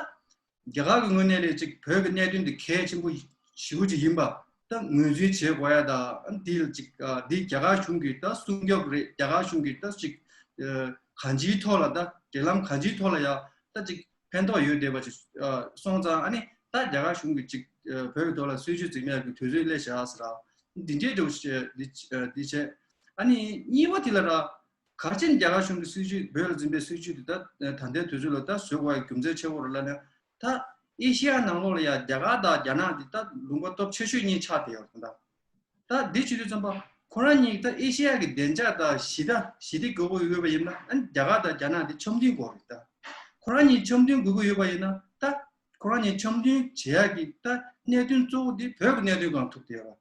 རྒྱ་གར་གྱི་ངོས་ནས་ལས་ཅིག་བོད་ཀྱི་གནད་དོན་འདི་གལ་ཆེན་པོ་ཞེ་པོ་ཅིག་ཡིན་པ་ད་ངོས་འཛིན་བྱེད་དགོས་ཡ་ད། འདི་ལ་ཅིག་འདི་རྒྱ་གར་གཞུང་གིས་ད་སྲུང་སྐྱོབ་རེད། རྒྱ་གར་གཞུང་གིས་ད་ཅིག་གང་ཅིའི་ཐོག་ལ་ད་འབྲེལ་ལམ་གང་ཅིའི་ཐོག་ལ་ཡ་ད་ཅིག་ཕན་ཐོགས་ཡོད་བསྡད་པ་ཅིག་སོང་ཙང་ཨ་ནི་ད་རྒྱ་གར་གཞུང་གིས་ཅིག་བོད་ཀྱི་ཐོག་ལ་སྲིད་བྱུས་འཛིན་ཡ་གི་དུས་ཚོད་སླེབས་བཞག་ཟེར་ར་འདི་འདྲའི་འདྲ་བོ་ཞིག་འདི་འདི་བྱས། ཨ་ནི་གཉིས་པ་དེ་ལ་ར། ག་རེ་བྱས་ནས་རྒྱ་གར་གཞུང་གི་སྲིད་བྱུས་བོད་ལ་འཛིན་པའི་སྲིད་བྱུས་དེ་ད་ད་ལྟའི་དུས་ཚོད་ལ་ད་བཟོ་དགོས་པའི་རྒྱུ་མཚན་ཆེ་བོ་རེད་ལབ་ན། ད་ཨེ་ཤེ་ཡ་ནང་ལོགས་ལ་ཡ་རྒྱ་གར་དང་རྒྱ་ནག་འདི་ད་ལུང་པ་སྟོབས་ཆེ་ཤོས་གཉིས་ཆགས་བསྡད་ཡོད་རེད་ད། ད་འདི་བྱེད་དུས་ཙམ་པ་ཁོ་རང་གཉིས་ད་ཨེ་ཤེ་ཡ་གི་བདེ་འཇགས་དང་ཞི་བདེ་ཞི་བདེ་དགོས་ཀྱི་ཡོད་པ་ཡིན་ན་ཨ་ནི་རྒྱ་གར་དང་རྒྱ་ནག་འདི་འཆམ་མཐུན་དགོས་རེད་ད། ཁོ་རང་གཉིས་འཆམ་མཐུན་དགོས་ཀྱི་ཡོད་པ་ཡིན་ན་ད་ཁོ་རང་གཉིས་འཆམ་མཐུན་བྱེད་ཡ་གི་ད་གནད་དོན་གཙོ་བོ་འདི་བོད་ཀྱི་གནད་དོན་སྒང་ཐུག་བསྡད་ཡོད་རེད།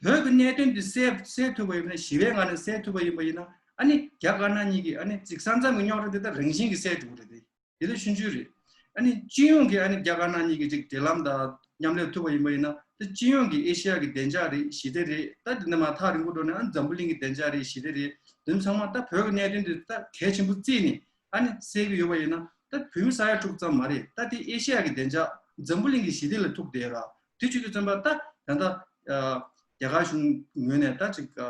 བོད་ཀྱི་གནད་དོན་འདི་སེལ་སེལ་ཐུབ་པ་ཡིན་ན་ཞི་བའི་ངང་ནས་སེལ་ཐུབ་པ་ཡིན་པ་ཡིན་ན་ཨ་ནི་རྒྱ་དཀར་ནག་གཉིས་ཀྱི་ཨ་ནི་ཅིག་ས་མཚམས་ཀྱི་རྙོག་དྲ་འདི་ད་རང་བཞིན་གྱིས་སེལ་འགྲོ་གི་རེད་དེ། དེ་ལས་ཆུང་ཆུང་རེད། ཨ་ནི་སྤྱི་ཡོངས་ཀྱི་ཨ་ནི་རྒྱ་དཀར་ནག་གཉིས་ཀྱི་ཅིག་འབྲེལ་ལམ་དང་ མཉམ་ལས་ཐུབ་པ་ཡིན་པ་ཡིན་ན། ད་སྤྱི་ཡོངས་ཀྱི་ཨེ་ཤི་ཡ་གི་བདེ་འཇགས་རེད། ཞི་བདེ་རེད། ད་འདི་ནས་མར་ཐག་རིང་པོ་འགྲོ་ནས་ཨ་འཛམ་བུ་གླིང་གི་བདེ་འཇགས་རེད། ཞི་བདེ་རེད། དེ་ཚང་མ་ད་བོད་ཀྱི་གནད་དོན་དེ་ད་གལ་ཆེན་པོ་བརྩིས་ནས། ཨ་ནི་སེལ་གྱི་ཡོད་པ་ཡིན་ན། ད་བོད་མི་ས་ཡ་དྲུག་ཙམ་མ་རེད། ད་དེ་ཨེ་ཤེ་ཡ་གི་བདེ་འཇགས། འཛམ་བུ་གླིང་གི་ཞི་བདེ་ལ་ཐུག་བསྡད་ར། དེ་བྱེད་དུས་ཙམ་པ་ད་ད་ལྟ་ཨ་རྒྱ་གར་གཞུང་ངོས་ནས་ད་ཅིག་ཨ་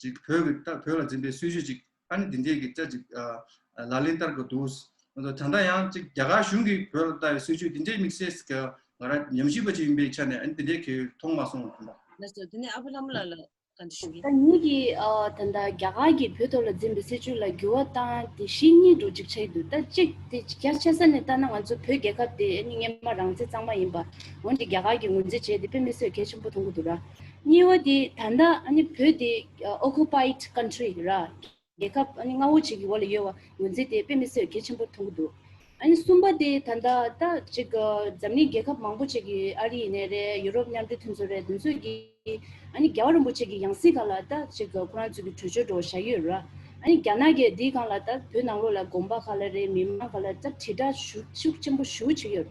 ཅིག་བོད་ཀྱི་ད་བོད་ལ་འཛིན་པའི་སྲིད་བྱུས་ཅིག་ཨ་ནི་འདི་འདྲས་ཀྱི་ད་ཅིག་ཨ་ལག་ལེན་བསྟར་དགོས་འདུག་ད་ལྟ་ཡང་ཅིག་རྒྱ་གར་གཞུང་གིས་བོད་ལ་བཏང་བའི་སྲིད་བྱུས་འདི་འདྲས་དམིགས་བསལ་གྱི་ང་རང་ཉམས་ཞིབ་པ་ཅིག་ཡིན་པའི་ཆ་ནས། ཨ་ནི་འདི་འདྲས་གང་ཡང་མཐོང་མ་སོང་ལགས་སོ། དེ་ནས་ཨ་བུ་ལྷ་མོ་ལགས་ལ། ག་འདྲ་ཞུ་གི། ད་ངེད་ཀྱིས་ཨ་ད་ལྟ་རྒྱ་གར་གྱིས་བོད་ཐོག་ལ་འཛིན་པའི་སྲིད་བྱུས་ལ་འགྱུར་བ་བཏང་དེ་བཞི་གཉིས་འགྲོ་གཅིག་ཆགས་ཀྱི་འདུག་ད་གཅིག་དེ་རྒྱ་ཆེ་ས་ནས་ལྟ་ན། ང་ཚོ་བོད་རྒྱལ་ཁབ་དེ་ཨ་ནི་སྔོན་མ་རང་བཙན་གཙང་མ་ཡིན་པ། འོན་ཏེ་རྒྱ་གར་གྱིས་ངོས་འཛིན་བྱས་དེ་དཔེ་མི་སྲིད་གལ་ཆེན་པོ་མཐོང་གི་འདུག་ར། གཉིས་པ་དེ་ད་ལྟ་ཨ་ནི་བོད་དེ་ཨ་occupied country ར། རྒྱལ་ཁབ་ཨ་ནི་མངའ་འོག་ཅིག་གི་འོག་ལ་ཡོད་པ་ངོས་འཛིན་དེ་དཔེ་མི་སྲིད་གལ་ཆེན་པོ་མཐོང་གི་འདུག་ཨ་ནི་གསུམ་པ་དེ་ད་ལྟ་ད་ཅིག་ཨ་འཛམ་གླིང་རྒྱལ་ཁབ་མང་པོ་ཅིག་གིས་ཨ་རི་ཡིན་ནའི་རེད། ཡུ་རོབ་མཉམ་འབྲེལ་མཐུན་ཚོགས་རེད། དེ་ཚོས་ཀྱིས་ཨ་ནི་རྒྱལ་བ་རིན་པོ་ཆེ་གི་ཡང་སྲིད་སྒང་ལ་ད་ཅིག་ཁོ་རང་ཚོ་གི་གྲོས་ཆོད་འདྲ་བོ་བཞག་ཡོད་ར། ཨ་ནི་རྒྱ་ནག་གིས་འདིའི་སྒང་ལ་ད་བོད་ནང་ལོགས་ལ་དགོན་པ་ཁག་ལ་རེད། མི་མང་ཁག་ལ་ད་དྲིལ་བསྒྲགས་ཤུགས་ཤུགས་ཆེན་པོ་ཞེ་པོ་བྱེད་ཀྱི་ཡོད་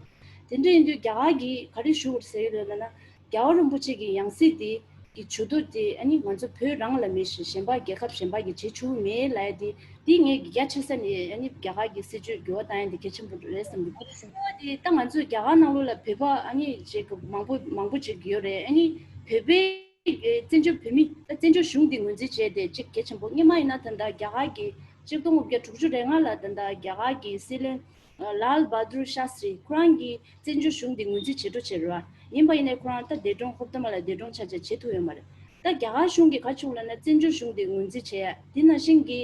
རེད། དེ་འདྲ་ཡིན་དུས་རྒྱ་གར་གིས་ག་རེ་ཞུ་དགོས་ཟེར་གྱི་ཡོད་ལབ་ན། རྒྱལ་བ་རིན་པོ་ཆེ་གི་ཡང་སྲིད་དེ་གི་ཇུས་གཏོགས་དེ་ཨ་ནི་ང་ཚོ་བོད་རང་ལ་མེད་བཞིན་གཞན་པ་རྒྱལ་ཁབ་གཞན་པ་གིས་བྱེད་ཆོག་གི་མེད་ལབ་ཡ་དེ། དེ་ངས་རྒྱ་ཆེ་ས་ནས་ཨ་ནི་རྒྱ་གར་གྱི་སྲིད་བྱུས་འགྱུར་བ་བཏང་ཡ་དེ་གལ་ཆེན་པོ་རེད་བསམ་གྱི་འདུག་གཉིས་པ་དེ་ད་ང་ཚོ་རྒྱ་གར་ནང་ལོགས་ལ་བོད་པ་ཨ་ནི་ཅིག་མང་པོ་མང་པོ་ཅིག་ཡོད་རེད། ཨ་ནི་བོད་པའི་བཙན་བྱོལ་བོད་མི་ད་བཙན་བྱོལ་གཞུང་འདི་ངོས་འཛིན་བྱས་ཏེ་ཅིག་གལ་ཆེན་པོ། སྔོན་མ་ཡིན་ན་ད་ལྟ་རྒྱ་གར་གྱི་ཆིག་སྟོང་དགུ་བརྒྱ་དྲུག་ཅུ་རེ་ལྔ་ལ་ད་ལྟ་རྒྱ་གར་གྱི་སྲིད་བློན་ལཱལ་བྷ་དུར་ཤཱ་སྟྲི་ཁོ་རང་གིས་བཙན་བྱོལ་གཞུང་འདི་ངོས་འཛིན་བྱེད་འགྲོ་བྱེད་ར། ཡིན་པ་ཡིན་ནའི་ཁོ་རང་ད་འདས་གྲོངས་ཧོབ་ཏེ་མ་ལ་འདས་གྲོངས་ཆ་ཆ་བྱེད་ཐུབ་ཡོད་མ་རེད། ད་རྒྱ་གར་གཞུང་གིས་ག་རེ་བྱུང་ལབ་ན། བཙན་བྱོལ་གཞུང་འདི་ངོས་འཛིན་བྱེད་ཡ་དེ་ནང་བཞིན་གྱི་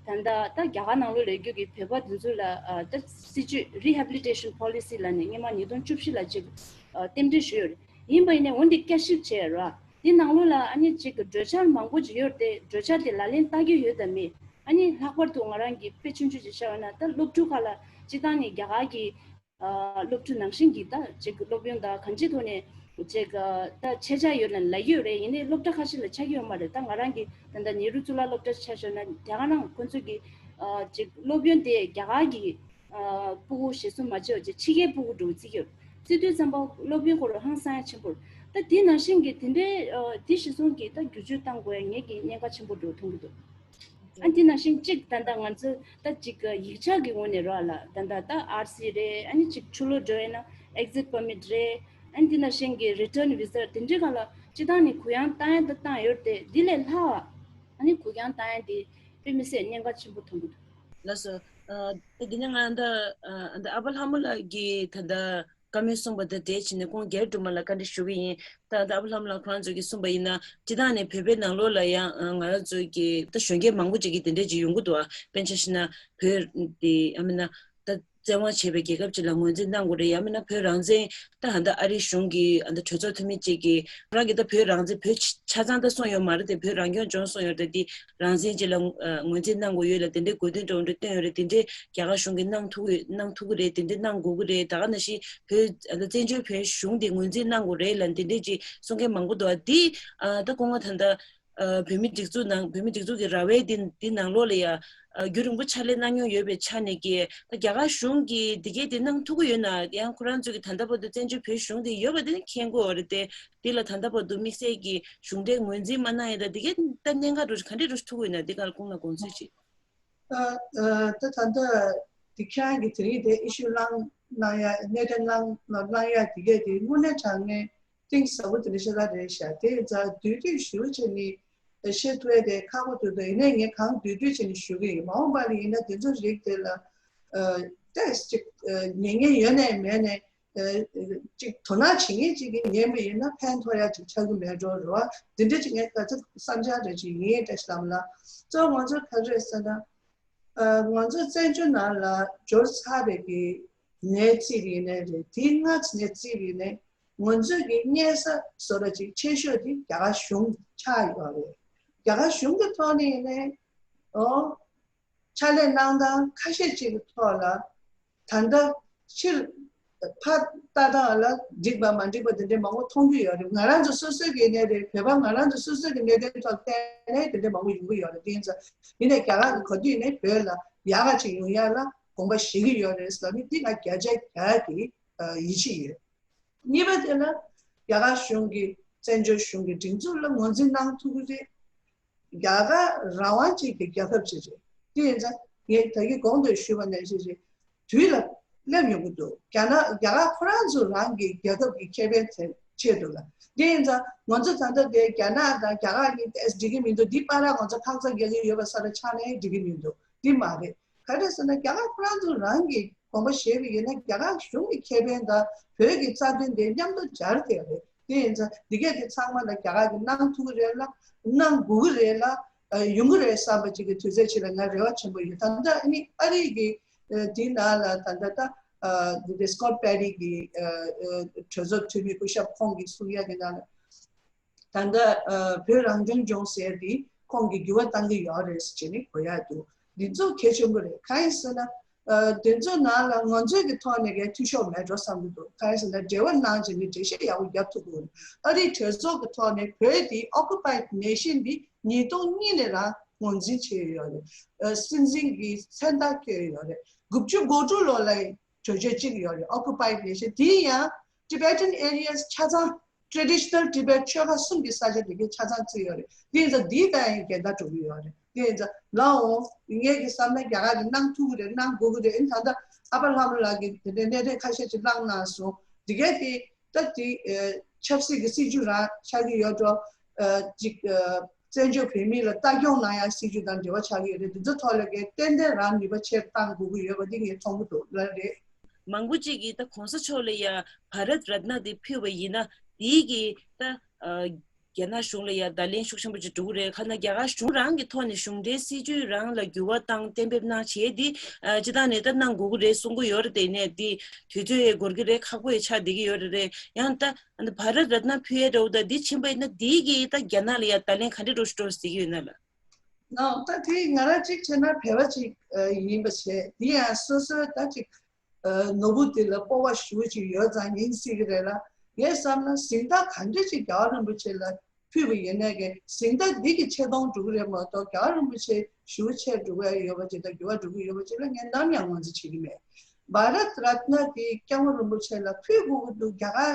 ད་ལྟ་ད་རྒྱ་གར་ནང་ལོགས་ལ་ཡོད་རྒྱུ་གི་བོད་པ་དེ་ཚོ་ལ་ཨ་ད་སྲིད་བྱུས་Rehabilitation Policy ལབ་ནས་སྔོན་མ་ཉིས་སྟོང་བཅུ་བཞི་ལ་ཅིག་ཨ་རྟེན་འབྲེལ་ཞུས་ཡོད་རེད། ཡིན་པ་ཡིན་ནའི་འོན་ཏེ་བསྐྱར་ཞིབ་བྱས་ར། དེ་ནང་ལོགས་ལ་ཨ་ནི་ཅིག་གི་གྲོས་འཆར་མང་པོ་ཅིག་ཡོད་རེད་དེ། གྲོས་འཆར་དེ་ལག་ལེན་བསྟར་གྱི་ཡོད་དམ་མེད། ཨ་ནི་ལྷག་པར་དུ་ང་རང་གི་དཔེ་ཆུང་ཆུང་ཅིག་བཤད་པ་ན། ད་སློབ་ཕྲུག་ཁག་ལ་སྤྱིར་བཏང་ནས་རྒྱ་གར་གྱི་ཨ་སློབ་ཕྲུག་ནང་བཞིན་གྱི་ད་ཅིག་སློབ་ཡོན་དང་གང་ཅིའི་ཐོག་ནས་ཅིག་ཨ་ད་ཆད་ཆག་ཡོད་ན་ལབ་ཀྱི་ཡོད་རེད། ཡིན་ནའི་སློབ་གྲྭ་ཁ་ཤས་ལ་ཆགས་ཀྱི་ཡོད་མ་རེད། ད་ང་རང་གི་ད་ལྟ་ནེ་རུ་གཙུག་ལག་སློབ་གྲྭ་ཆ་བཞག་ན། དེ་ག་རང་ཁོང་ཚོ་གི་ཨ་ཅིག་སློབ་ཡོན་དེ་རྒྱ་གར་གྱི་ཨ་ཕྲུ་གུ་གཞིར་བཟུང་མ་བྱས་པ་ཅིག་ཕྱི་རྒྱལ་ཕྲུ་གུ་འདྲ་བོ་བརྩི་གི་ཡོད། བརྩི་དུས་ཙམ་པ་སློབ་ཡོན་ཁོ་རང་ཧང་སང་ཡ་ཆེན་པོ་རེད། ད་དེ་ནང་བཞིན་གྱི་དེ་འདྲའི་ཨ་དེ་གཞིར་བཟུང་གི་ད་བསྒྱུར་བཅོས་བཏང་དགོས་ཡ་ངེད་ཀྱི་གནད་འགག་ཆེན་པོ་འདྲ་བོ་མཐོང་གི་འདུག་ཨ་འདི་ནང་བཞིན་གཅིག་ད་ལྟ་ང་ཚོ་ད་ཅིག་ཡིག་ཆ་གི་ངོས་ནས་རོགས་ལ་ད་ལྟ་ད་ཨར་སི་རེད། ཨ་ནི་ཅིག་ཕྱི་ལོགས་འགྲོ་ཡས་ན་ཨེག་ཟིཊ་པར་མིཊ་རེད། ཨ་ནི་འདི་ནང་བཞིན་གྱི་རི་ཊརན་བི་ཟ་དེ་འདྲའི་སྒང་ལ་སྤྱིར་བཏང་ནས་གུ་ཡངས་བཏང་ཡས་ད་བཏང་ཡོད་རེད་དེ། འདི་ལས་ལྷག་ཨ་ནི་གུ་ཡངས་བཏང་ཡས་དེ་དཔེ་མི་སྲིད་གནད་འགག་ཆེན་པོ་མཐོང་གི་འདུག་ལགས་སོ། ཨ་ད་འདི་ནས་ང་ད་ཨ་ད་ཨ་བ་ལྷ་མོ་ལགས་ཀྱིས་ད་ལྟ་བཀའ་མོལ་གསུངས་པ་དང་འབྲེལ་བྱས་ནས་ཁོང་རྒྱལ་སྒྲོལ་མ་ལགས་བཀའ་འདྲི་ཞུ་གི་ཡིན། ད་ད་ཨ་བ་ལྷ་མོ་ལགས་ཁོ་རང་ཚོ་གིས་གསུངས་པ་ཡིན་ན། སྤྱིར་བཏང་ནས་བོད་པའི་ནང་ལོགས་ལ་ཡང་ཨ་ང་རང་ཚོ་གི་ད་གཞོན་སྐྱེས་མང་པོ་ཅིག་གིས་དེ་འདྲས་ཅིག་ཡོང་གི་འདུག་ཨ། དཔེར་ཆ་བཞག་ན་བོད་དེ་ཡང་མིན་ན་ད་བཙན་དབང་བྱས་པའི་རྒྱལ་ཁབ་ཅིག་ལ་ངོས་འཛིན་གནང་དགོས་རེད། ཡང་མིན་ན་བོད་རང་བཙན་ད་ད་ལྟ་ཨ་རི་གཞུང་གི་ཨ་ད་གྲོས་ཚོགས་འཐུས་མི་ཅིག་གིས་རང་གི་ད་བོད་རང་བཙན་བོད་ཆ་ཆ་ཚང་ད་གསུངས་ཡོད་མ་རེད་དེ། བོད་རང་སྐྱོང་ལྗོངས་གསུངས་ཡོད་རེད་དེ། རང་བཙན་ཅིག་ལ་ཨ་ངོས་འཛིན་གནང་དགོས་ཡོད་ལ་དེ་འདྲའི་དགོས་འདུན་འདྲ་བོ་འདྲ་བཏོན་ཡོད་རེད། དེ་འདྲའི་རྒྱ་གར་གཞུང་གིས་གནང་ཐུབ་ཀྱི་གནང་ཐུབ་ཀྱི་རེད། དེ་འདྲའི་གནང་དགོས་ཀྱི་རེད། ད་ག་ནང་བཞིན་བོད་ཨ་ད་བཙན་བྱོལ་བོད་གཞུང་དེ་ངོས་འཛིན་གནང་དགོས་རེད་ལ་དེ་འདྲའི་ཅིག་གསུང་མཁན་མང་པོ་འདུག་ཨ། དེ་ཨ་ད་སྐུ་ངོ་ད་ལྟ་ཨ་བོད་མི་སྒྲིག་འཛུགས་ནང་བོད་མི་སྒྲིག་འཛུགས་ཀྱི་ར་བའི་འདི་འདི་ནང་ལོགས་ལ་ཡ་ཨ་རྒྱུན་རིང་པོ་ཕྱག་ལས་གནང་མྱོང་ཡོད་པའི་ཆ་ནས་ཀྱི་ད་རྒྱ་གར་གཞུང་གིས་འདི་གའི་དེ་གནང་ཐུབ་ཀྱི་ཡོད་ན། ཡང་ཁོ་རང་ཚོ་གིས་ད་ལྟ་བར་དུ་བཙན་བྱོལ་བོད་གཞུང་དེ་ཡོད་པ་དེ་ནི་མཁྱེན་གྱི་ཡོད་རེད་དེ། འདི་ལ་ད་ལྟ་བར་དུ་དམིགས་བསལ་གྱི་གཞུང་འབྲེལ་ངོས་འཛིན་མ་གནང་ཡ་ད་འདི་གའི་ད་གནད་འགག་འདྲ་ག་འདྲ་འདྲ་ཐུག་ཡོད་ན་འདི་ག་ལ་སྐུ་ངོ་དགོངས་ཚུལ་ཅིག་ད་ད་ད་ལྟ་འདི་ཁྱེད་རང་གིས་དེ་རིང་དེ་ཨི་ཤུ་བླངས་གནང་ཡ་གནད་དོན་བླངས་བླངས་ཡ་དེ་གས་དེ་དངོས་གནས་དྲང་གནས་གཏིང་ཟབ་པོ་དེ་འདྲ་ཤ་སྟག་རེད་ཤག་དེ་ཡིན་ཙང་བསྡུས་བསྡུས་ཞུ་བྱས་ནས་བཤད་ཐུབ་ཡ་དེ་ཁག་པོ་འདུག་ད་ཡིན་ནའི་ངས་གང་བསྡུས་བསྡུས་བྱས་ནས་ཞུ་གི་ཡིན། མ་འོངས་པ་ལ་ཡིན་ན་དེ་ཚོ་རིགས་དེ་ལ་ཨ་ཏོག་ཙམ་ཅིག་ཨ་ཉན་མཁན་ཡོད་ནའི་མེད་ནའི། ཨ་ཅིག་དོ་སྣང་བྱེད་མཁན་ཅིག་གིས་ཉན་པ་ཡིན་ན་ཕན་ཐོགས་ཡ་ཅིག་ཆགས་ཀྱི་མེད་འགྲོ་རེད་བ། འདི་འདྲ་ཅིག་ངས་ག་ཚོད་བསམ་འཆར་རེ་ཅིག་ཡིན་བཀྲ་ཤིས་ལྷ་མོ་ལགས། གཙོ་བོ་ང་ཚོ་ག་རེ་རེད་ཟེར་ན། ཨ་ང་ཚོ་བཙན་བྱོལ་ནང་ལ་འབྱོར་ཚར་བའི་གི་ནས་རྩིས་པ་ཡིན་ནའི་རེད། དེའི་སྔ་ནས་རྩིས་པ་ཡིན་ནའི་ང་ཚོའི་གི་གཉེར་ས་བཟོ་འདྲ་ཅིག་ཆེ་ཤོས་དེ་རྒྱ་གར་གཞུང་ཆགས་ཡོད་རེད། རྒྱ་གར་གཞུང་གི་ཐོག་ནས་ཡིན་ནའི་ཨོ། ཕྱག་ལས་གནང་སྟངས་ཁ་ཤས་ཅིག་གི་ཐོག་ལ་ད་ལྟ་ཕྱིར་ཕར་ལྟ་སྟངས་ལ་འགྲིག་པ་མ་འགྲིག་པ་དེ་འདྲའི་མང་པོ་མཐོང་རྒྱུ་ཡོད་རེད། ང་རང་ཚོ་སོ་སོའི་གི་གནད་དོན་བོད་པ་ང་རང་ཚོ་སོ་སོའི་གི་གནད་དོན་ཐོག་བལྟས་ནས་དེ་འདྲའི་མང་པོ་ཡོང་གི་ཡོད་རེད། དེ་ཡིན་ཙང་ཡིན་ནའི་རྒྱ་གར་གི་ག་དུས་ནས་བོད་ལ་ཡག་ག་ཅིག་ཡོང་ཡ་ལ་དགོངས་པ་བཞེས་ཀྱི་ཡོད་རེད་ཟེར་ནི་འདི་ང་བརྒྱ་ཆ་བརྒྱ་གི་ཡིད་ཆེས་ཡོད། གཉིས་པ་དེ་ལ་ རྒྱ་གར་གཞུང་གི་བཙན་བྱོལ་གཞུང་གི་སྒྲིག་འཛུགས་ལ་ངོས་འཛིན་གནང་ཐུབ་ཀྱི་རེད། རྒྱ་གར་རང་དབང་ཅན་གྱི་རྒྱལ་ཁབ་ཅིག་རེད། དེ་ཡིན་ཙང་ངས་ད་གིན་གོང་དུ་ཞུས་པ་ནང་བཞིན་རེད། དུས་ལ་སླེབས་ཡོང་གི་འདུག་རྒྱ་ནག་རྒྱ་གར་ཁོ་རང་ཚོ་རང་གི་རྒྱལ་ཁབ་ཀྱི་ཁེ་ཕན་དེ་ཆེད་དུ་ལ། དེ་ཡིན་ཙང་ང་ཚོ་ད་ལྟ་དེ་རྒྱ་ནག་དང་རྒྱ་གར་གཉིས་དེ་འགྲིག་གི་མི་འདུག་འདི་པར་ང་ཚོ་ཁ་ཚ་རྒྱག་གི་ཡོད་པ་ས་ར་ཆགས་ནས་འགྲིག་གི་མི་འདུག་འདི་མ་རེད། ག་རེ་ཟེར་ན་རྒྱ་གར་ཁོ་རང་ཚོ་རང་གི་དགོངས་པ་བཞེས་པ་ཡིན་ན་རྒྱ་གར་གཞུང་གི་ཁེ་ཕན་དང་བོད་ཀྱི་རྩ་དོན་དེ་མཉམ་དུ་སྦྱར་ཐུབ་ཡ་རེད། དེ་ཡིན་ཙང་འདི་གས་དེ་ཚང་མ་ལ་རྒྱ་གར་གྱིས་གནང་ཐུབ་ཀྱི་རེད་ལ་གནང་དགོས་ཀྱི་རེད་ལ་ཡོང་གི་རེད་བསམ་པ་ཅིག་གི་དུས་ཚོད་ཅིག་ལ་ང་རེ་བ་ཆེན་པོ་ཡོད། ད་ལྟ་ཨ་ནི་ཨ་རི་གི་དེའི་ནང་ལ་ད་ལྟ་ད་དེ་སྐོར་པེ་རི་གི་གྲོས་ཚོགས་འཐུས་མི་སྐུ་ཞབས་ཁོང་གིས་གསུང་ཡ་གི་ནང་ལ། ད་ལྟ་བོད་རང་སྐྱོང་ལྗོངས་ཟེར་དེ་ཁོང་གིས་འགྱུར་བ་གཏང་གི་ཡོད་རེད་ཟེར་ནས་གོ་ཡ་འདུག་འདི་ཚོ་གལ་ཆེན་པོ་རེད། གང་ཡིན་ཟེར་ན། དེ་ཚོའི་ནང་ལ་ང་ཚོའི་གི་ཐོག་ནས་གའི་འཐུས་ཤོར་མེད་འགྲོ་བསམ་གྱི་འདུག་གང་ཡིན་ཟེར་ན་འབྲེལ་བ་གནང་བྱས་ནས་འགྲེལ་བཤད་ཡག་པོ་རྒྱབ་ཐུབ་དགོས། ཨ་རིའི་གྲོས་ཚོགས་ཀྱི་ཐོག་ནས་བོད་དེ་ཨོ་ཀུ་པའི་ཌི་ནེ་ཤན་དེ་ཉིས་སྟོང་གཉིས་ནས་རང་ངོས་འཛིན་བྱས་ཡོད་རེད། སྲིད་འཛིན་གྱི་མཚན་རྟགས་བཀོད་ཡོད་རེད། དགུ་བཅུ་གོ་དྲུག་ལོ་ལ་གྲོས་ཆོད་གཅིག་ཡོད་རེད། ཨོ་ཀུ་པའི་ཌི་ནེ་ཤན་དེ་ཡང་Tibetan areas ཆ་ཚང་Traditional Tibet ཆོལ་ཁ་གསུམ་གྱི་ས་ཆ་དེ་གའི་ཆ་ཚང་བརྩིས་ཡོད་རེད། དེ་ཡིན་ཙང་འདིའི་ཐད་ཡང་འགལ་ཟླ་འགྲོ་གི་ཡོད་རེད། དེ་ཡིན་ཙང་ལའོ་ངས་ཀྱི་བསམ་ན་རྒྱ་གར་གྱིས་གནང་ཐུབ་ཀྱི་རེད། གནང་དགོས་ཀྱི་རེད། ཨ་ནི་ད་ལྟ་ཨ་པ་ལྷ་མོ་ལགས་ཀྱིས་དེ་འདྲའི་གནད་དོན་ཁ་ཤས་ཅིག་བསླངས་གནང་སོང་། འདི་གའི་དེ་ད་དེ་ཆབ་སྲིད་ཀྱི་སྲིད་ཇུས་རང་ཆགས་ཀྱི་ཡོད་འགྲོ། ཅིག་བཙན་བྱོལ་བོད་མི་ལ་ལྟ་སྐྱོང་གནང་ཡ་སྲིད་ཇུས་དང་འབྲེལ་བ་ཆགས་ཀྱི་ཡོད་རེད། འདི་ཚོ་ཐོག་ལ་གའི་ཏན་ཏན་རང་ནུས་པ་ཆེར་གཏང་དགོས་ཀྱི་ཡོད་པ་འདི་ངས་མཐོང་གི་འདུག་ལ་རེད། མང་པོ་ཅིག་གིས་ད་གོང་ས་མཆོག་ལ་ཡ་བྷ་རད་རཏ་ན་དེ་ཕུལ་བ་ཡིན་ན་དེའི་གི་ད་རྒྱ་ནག་གཞུང་ལ་ཡ་བརྡ་ལན་ཤུགས་ཆེན་པོ་ཅིག་འགྲོ་གི་རེད། ཁ་ན་རྒྱ་གར་གཞུང་རང་གི་ཐོག་ནས་གཞུང་འབྲེལ་སྲིད་ཇུས་རང་ལ་འགྱུར་བ་བཏང་གཏན་འབེབས་གནང་བྱས་དེ་སྤྱི་བཏང་ནས་ད་གནང་དགོས་ཀྱི་རེད་གསུང་གི་ཡོད་རེད། དེ་ནས་དེ་དུས་ཚོད་འགོར་གི་རེད། ཁག་པོ་ཡ་ཆགས་བསྡད་ཀྱི་ཡོད་རེད། རེད་ཡང་ད་ཨ་ནི་བྷ་རད་རཏ་ན་ཕུལ་ཡས་འདྲ་བོ་ད་འདི་ཕྱིན་པ་ཡིན་ན་འདི་གིས་ད་རྒྱ་ནག་ལ་ཡ་བརྡ་ལན་ག་འདྲ་འགྲོ་ཞིག་འགྲོ་ཟེར་གྱི་ཡོད་ན་ལ། ནའོ་ད་དེ་ང་རང་གཅིག་བྱས་ན་བོད་པ་གཅིག་ཡིན་པ་བྱས་འདི་ཡང་སོ་སོའི་ད་ཅིག་ནོར་བུ་དེ་ལ་སྤོབས་པ་ཞེ་པོ་ཅིག་ཡོད་ཙང་ཡིན་སྲིད་ཀྱི་རེད་ལ། ངས་བསམ་ན་གཟེངས་རྟགས་ག་འདྲ་ཅིག་རྒྱལ་བ་རིན་པོ་ཆེ་ལ་ཕུལ་བ་ཡིན་ནའི་གི་གཟེངས་རྟགས་འདི་གི་ཆེ་མཐོང་འགྲོ་གི་རེད་མ་གཏོགས་རྒྱལ་བ་རིན་པོ་ཆེ་ཞེ་པོ་ཆེ་འགྲོ་གི་ཡོད་པ་ཅིག་དང་འགྱུར་བ་འགྲོ་གི་ཡོད་པ་ཅིག་ལ་ངས་ནམ་ཡང་ངོས་འཛིན་བྱེད་ཀྱི་མེད། བྷ་རད་རཏ་ན་དེ་སྐྱབས་མགོན་རིན་པོ་ཆེ་ལ་ཕུལ་དགོས་ཀྱི་འདུག་རྒྱ་གར་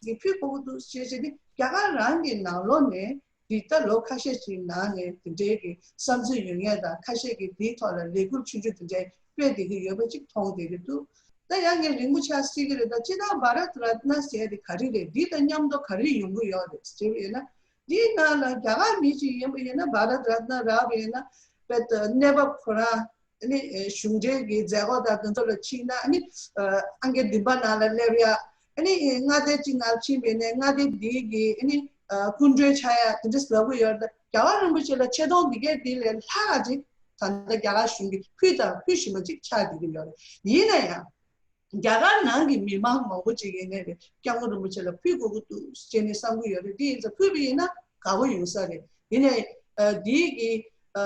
གྱིས་ཕུལ་དགོས་ཀྱི་འདུག་ཅེས་བྱས་ཏེ་རྒྱ་གར་རང་གི་ནང་ལོགས་ནས་འདི་ལྟ་ལོ་ཁ་ཤས་ཤིག་ནང་ནས་དེ་འདྲའི་གི་བསམ་ཚུལ་ཡོད་མཁན་དང་ཁ་ཤས་ཀྱིས་དེའི་ཐོག་ལ་ལས་འགུལ་ཆུང་ཆུང་དེ་འདྲའི་སྤེལ་བསྡད་ཀྱི་ཡོད་པ་ཅིག་མཐོང་བསྡད་ཀྱི་འདུག་ད་ཡང་ངས་རིང་པོ་ཆགས་སྲིད་ཀྱི་རེད། ད་སྤྱིར་བཏང་བྷ་རད་རཏ་ན་ཟེར་དེ་ག་རེ་རེད། འདི་དང་མཉམ་དུ་ག་རེ་ཡོང་གི་ཡོད་རེད་ཟེར་བ་ཡིན་ན། འདིའི་ནང་ལ་རྒྱ་གར་མི་ཞིག་ཡིན་པ་ཡིན་ན་བྷ་རད་རཏ་ན་རག་པ་ཡིན་ན་དཔེ་གནས་བབ་ཁོ་རང་ཨ་ནི་གཞུང་འབྲེལ་གྱི་མཛད་སྒོ་དང་དེ་ཚོ་ལ་ཕྱིན་ན་ཨ་ནི་ཨང་ཀི་བདུན་པ་ནང་ལ་སླེབས་ཡ། ཨ་ནི་མངའ་སྡེ་གཅིག་ནང་ཕྱིན་པ་ཡིན་ན་མངའ་སྡེ་འདིའི་གི་ཨ་ནི་སྐུ་མགྲོན་ཆགས་ཡ་དེ་འདྲ་ཟབ་པོ་ཡོད་རེད། རྒྱལ་བ་རིན་པོ་ཆེ་ལ་ཆེ་མཐོང་འདི་གས་འདི་ལས་ལྷག་ཅིག་ད་ལྟ་རྒྱ་གར་གཞུང་གིས་ཕུལ་དང་ཕུལ་བཞིན་པ་ཅིག་ཆགས་བསྡད་ཀྱི་ཡོད་རེད། ཡིན་ན་ཡང་། རྒྱ་གར་ནང་གི་མི་མང་མང་པོ་ཅིག་ཡིན་ནའི་རེད། སྐྱབས་མགོན་རིན་པོ་ཆེ་ལ་ཕུལ་དགོས་ཀྱི་འདུག་ཅེས་ནས་བསམ་གྱི་ཡོད་རེད། དེ་ཡིན་ཙང་ཕུལ་བ་ཡིན་ན་དགའ་པོ་ཡོང་ས་རེད། ཡིན་ནའི་འདིའི་གི་ད་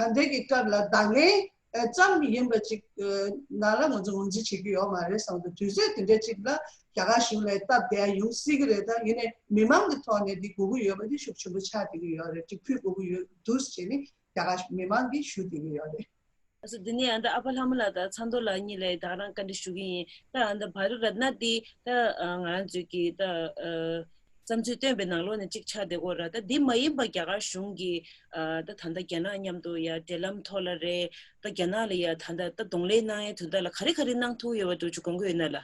ལྟའི་གི་སྐབས་ལ་བརྡ་ལན་ཙམ་ཡིན་པ་ཅིག་ནང་ལ་ང་ཚོ་ངོས་འཛིན་བྱེད་ཀྱི་ཡོད་མ་རེད་བསམ་འདུག་དུས་ཚོད་དེ་འདྲ་ཅིག་ལ་རྒྱ་གར་གཞུང་ལ་སྟབས་བདེ་ཡ་ཡོང་སྲིད་ཀྱི་རེད། ད་ཡིན་ནའི་མི་མང་གི་ཐོག་ནས་འདི་དགོས་ཀྱི་ཡོད་པ་འདི་ཤུགས་ཆེན་པོ་ཆགས་བསྡད་ཀྱི་ཡོད་རེད། ཅིག་ཕུལ་དགོས་ཀྱི་ཡོད་འདུག་ཅེས་ནི་རྒྱ་གར་མི་མང་གིས་ཞུ་བསྡད་ཀྱི་ཡོད་རེད། ཨ་སོ་འདི་ནས་ཨ་ད་ཨ་ཕ་ལྷ་མོ་ལགས་དང་ཚ་མདོ་ལགས་གཉིས་ལ་ད་ག་རང་བཀའ་འདྲི་ཞུ་གི་ཡིན། ད་ཨ་ད་བྷ་རུ་རཏ་ན་འདི་ད་ང་རང་ཚོས་ཀྱི་ད་བསམ་ཚུལ་བཏོན་པའི་ནང་ལོགས་ནས་གཅིག་ཆགས་བསྡད་ཀྱི་ཡོད་ར། ད་འདི་མ་ཡིན་པ་རྒྱ་གར་གཞུང་གིས་ད་ད་ལྟ་རྒྱ་ནག་མཉམ་དུ་ཡ་འབྲེལ་ལམ་ཐོག་ལ་རེད། ད་རྒྱ་ནག་ལ་ཡ་ད་ད་ད་གདོང་ལེན་གནང་ཡའི་དོན་དག་ལ་ག་རེ་ག་རེ་གནང་ཐུབ་ཡོད་པ་འདུག་ཅིག་དགོངས་ཀྱི་ཡོད་ན་ལ།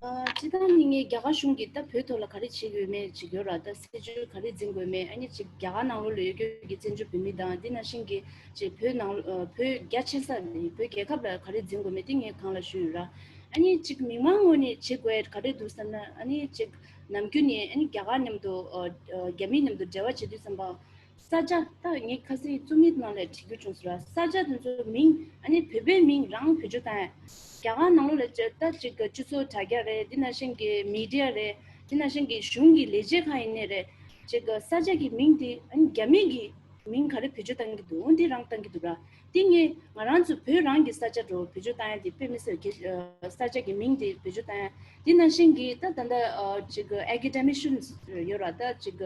ཨ་སྤྱིར་བཏང་ནི་ངས་རྒྱ་གར་གཞུང་གིས་ད་བོད་ཐོག་ལ་ག་རེ་བྱེད་དགོས་མེད་ཅིག་ཡོད་ར། ད་སྲིད་ཇུས་ག་རེ་འཛིན་དགོས་མེད། ཨ་ནི་ཅིག་རྒྱ་གར་ནང་ལོགས་ལ་ཡོད་རྒྱུ་གི་བཙན་བྱོལ་བོད་མི་དང་འདི་ནང་བཞིན་གྱི་ཅིག་བོད་ནང་ཨ་བོད་རྒྱ་ཆེ་ས་ནི་བོད་རྒྱལ་ཁབ་ལ་ག་རེ་འཛིན་དགོས་མེད་དེ་ངས་གང་ལ་ཞུས་ཡོད་ར། ཨ་ནི་ཅིག་མི་མང་ངོས་ནས་བྱེད་དགོས་ག་རེ་འདུག་བསམ་ན། ཨ་ནི་ཅིག་ནམ་རྒྱུན་ནས་ཨ་ནི་རྒྱ་གར་མཉམ་དུ་ཨ་ཨ་རྒྱ་མི་མཉམ་དུ་འབྲེལ་བ་བྱེད་དུས་ཙམ་པ། ས་ཆ་ད་ངས་ཁ་སང་རྩོམ་ཡིག་ནང་ལ་བྲིས་རྒྱུ་བྱུང་སོང་ར། ས་ཆ་དེ་ཚོའི་མིང་ཨ་ནི་བོད་པའི་མིང་རང་བེད་སྤྱོད་བཏང་ཡ། རྒྱ་གར་ནང་ལོགས་ལ་ཅི་ད་ཅིག་སྤྱི་ཚོགས་དྲ་རྒྱ་རེད། དེ་ནང་བཞིན་གྱི་མི་ཌི་ཡ་རེད། དེ་ནང་བཞིན་གྱི་གཞུང་གི་ལས་བྱེད་ཁང་ཡིན་ནའི་རེད། ཅིག་ས་ཆ་གི་མིང་དེ་ཨ་ནི་རྒྱ་མི་གི་མིང་ག་རེ་བེད་སྤྱོད་བཏང་གི་འདུག་འོ་འདི་རང་བཏང་གི་འདུག་ར། དེ་ངས་ང་རང་ཚོ་བོད་རང་གི་ས་ཆ་འགྲོ་བེད་སྤྱོད་བཏང་ཡ་དེ་དཔེ་མི་སྲིད་ཀྱི་ས་ཆ་གི་མིང་དེ་བེད་སྤྱོད་བཏང་ཡ། དེ་ནང་བཞིན་གྱི་ད་ད་ལྟ་ཅིག་ཨེ་ཀེ་ཌེ་མི་ཤན་ཡོད་ར། ད་ཅིག་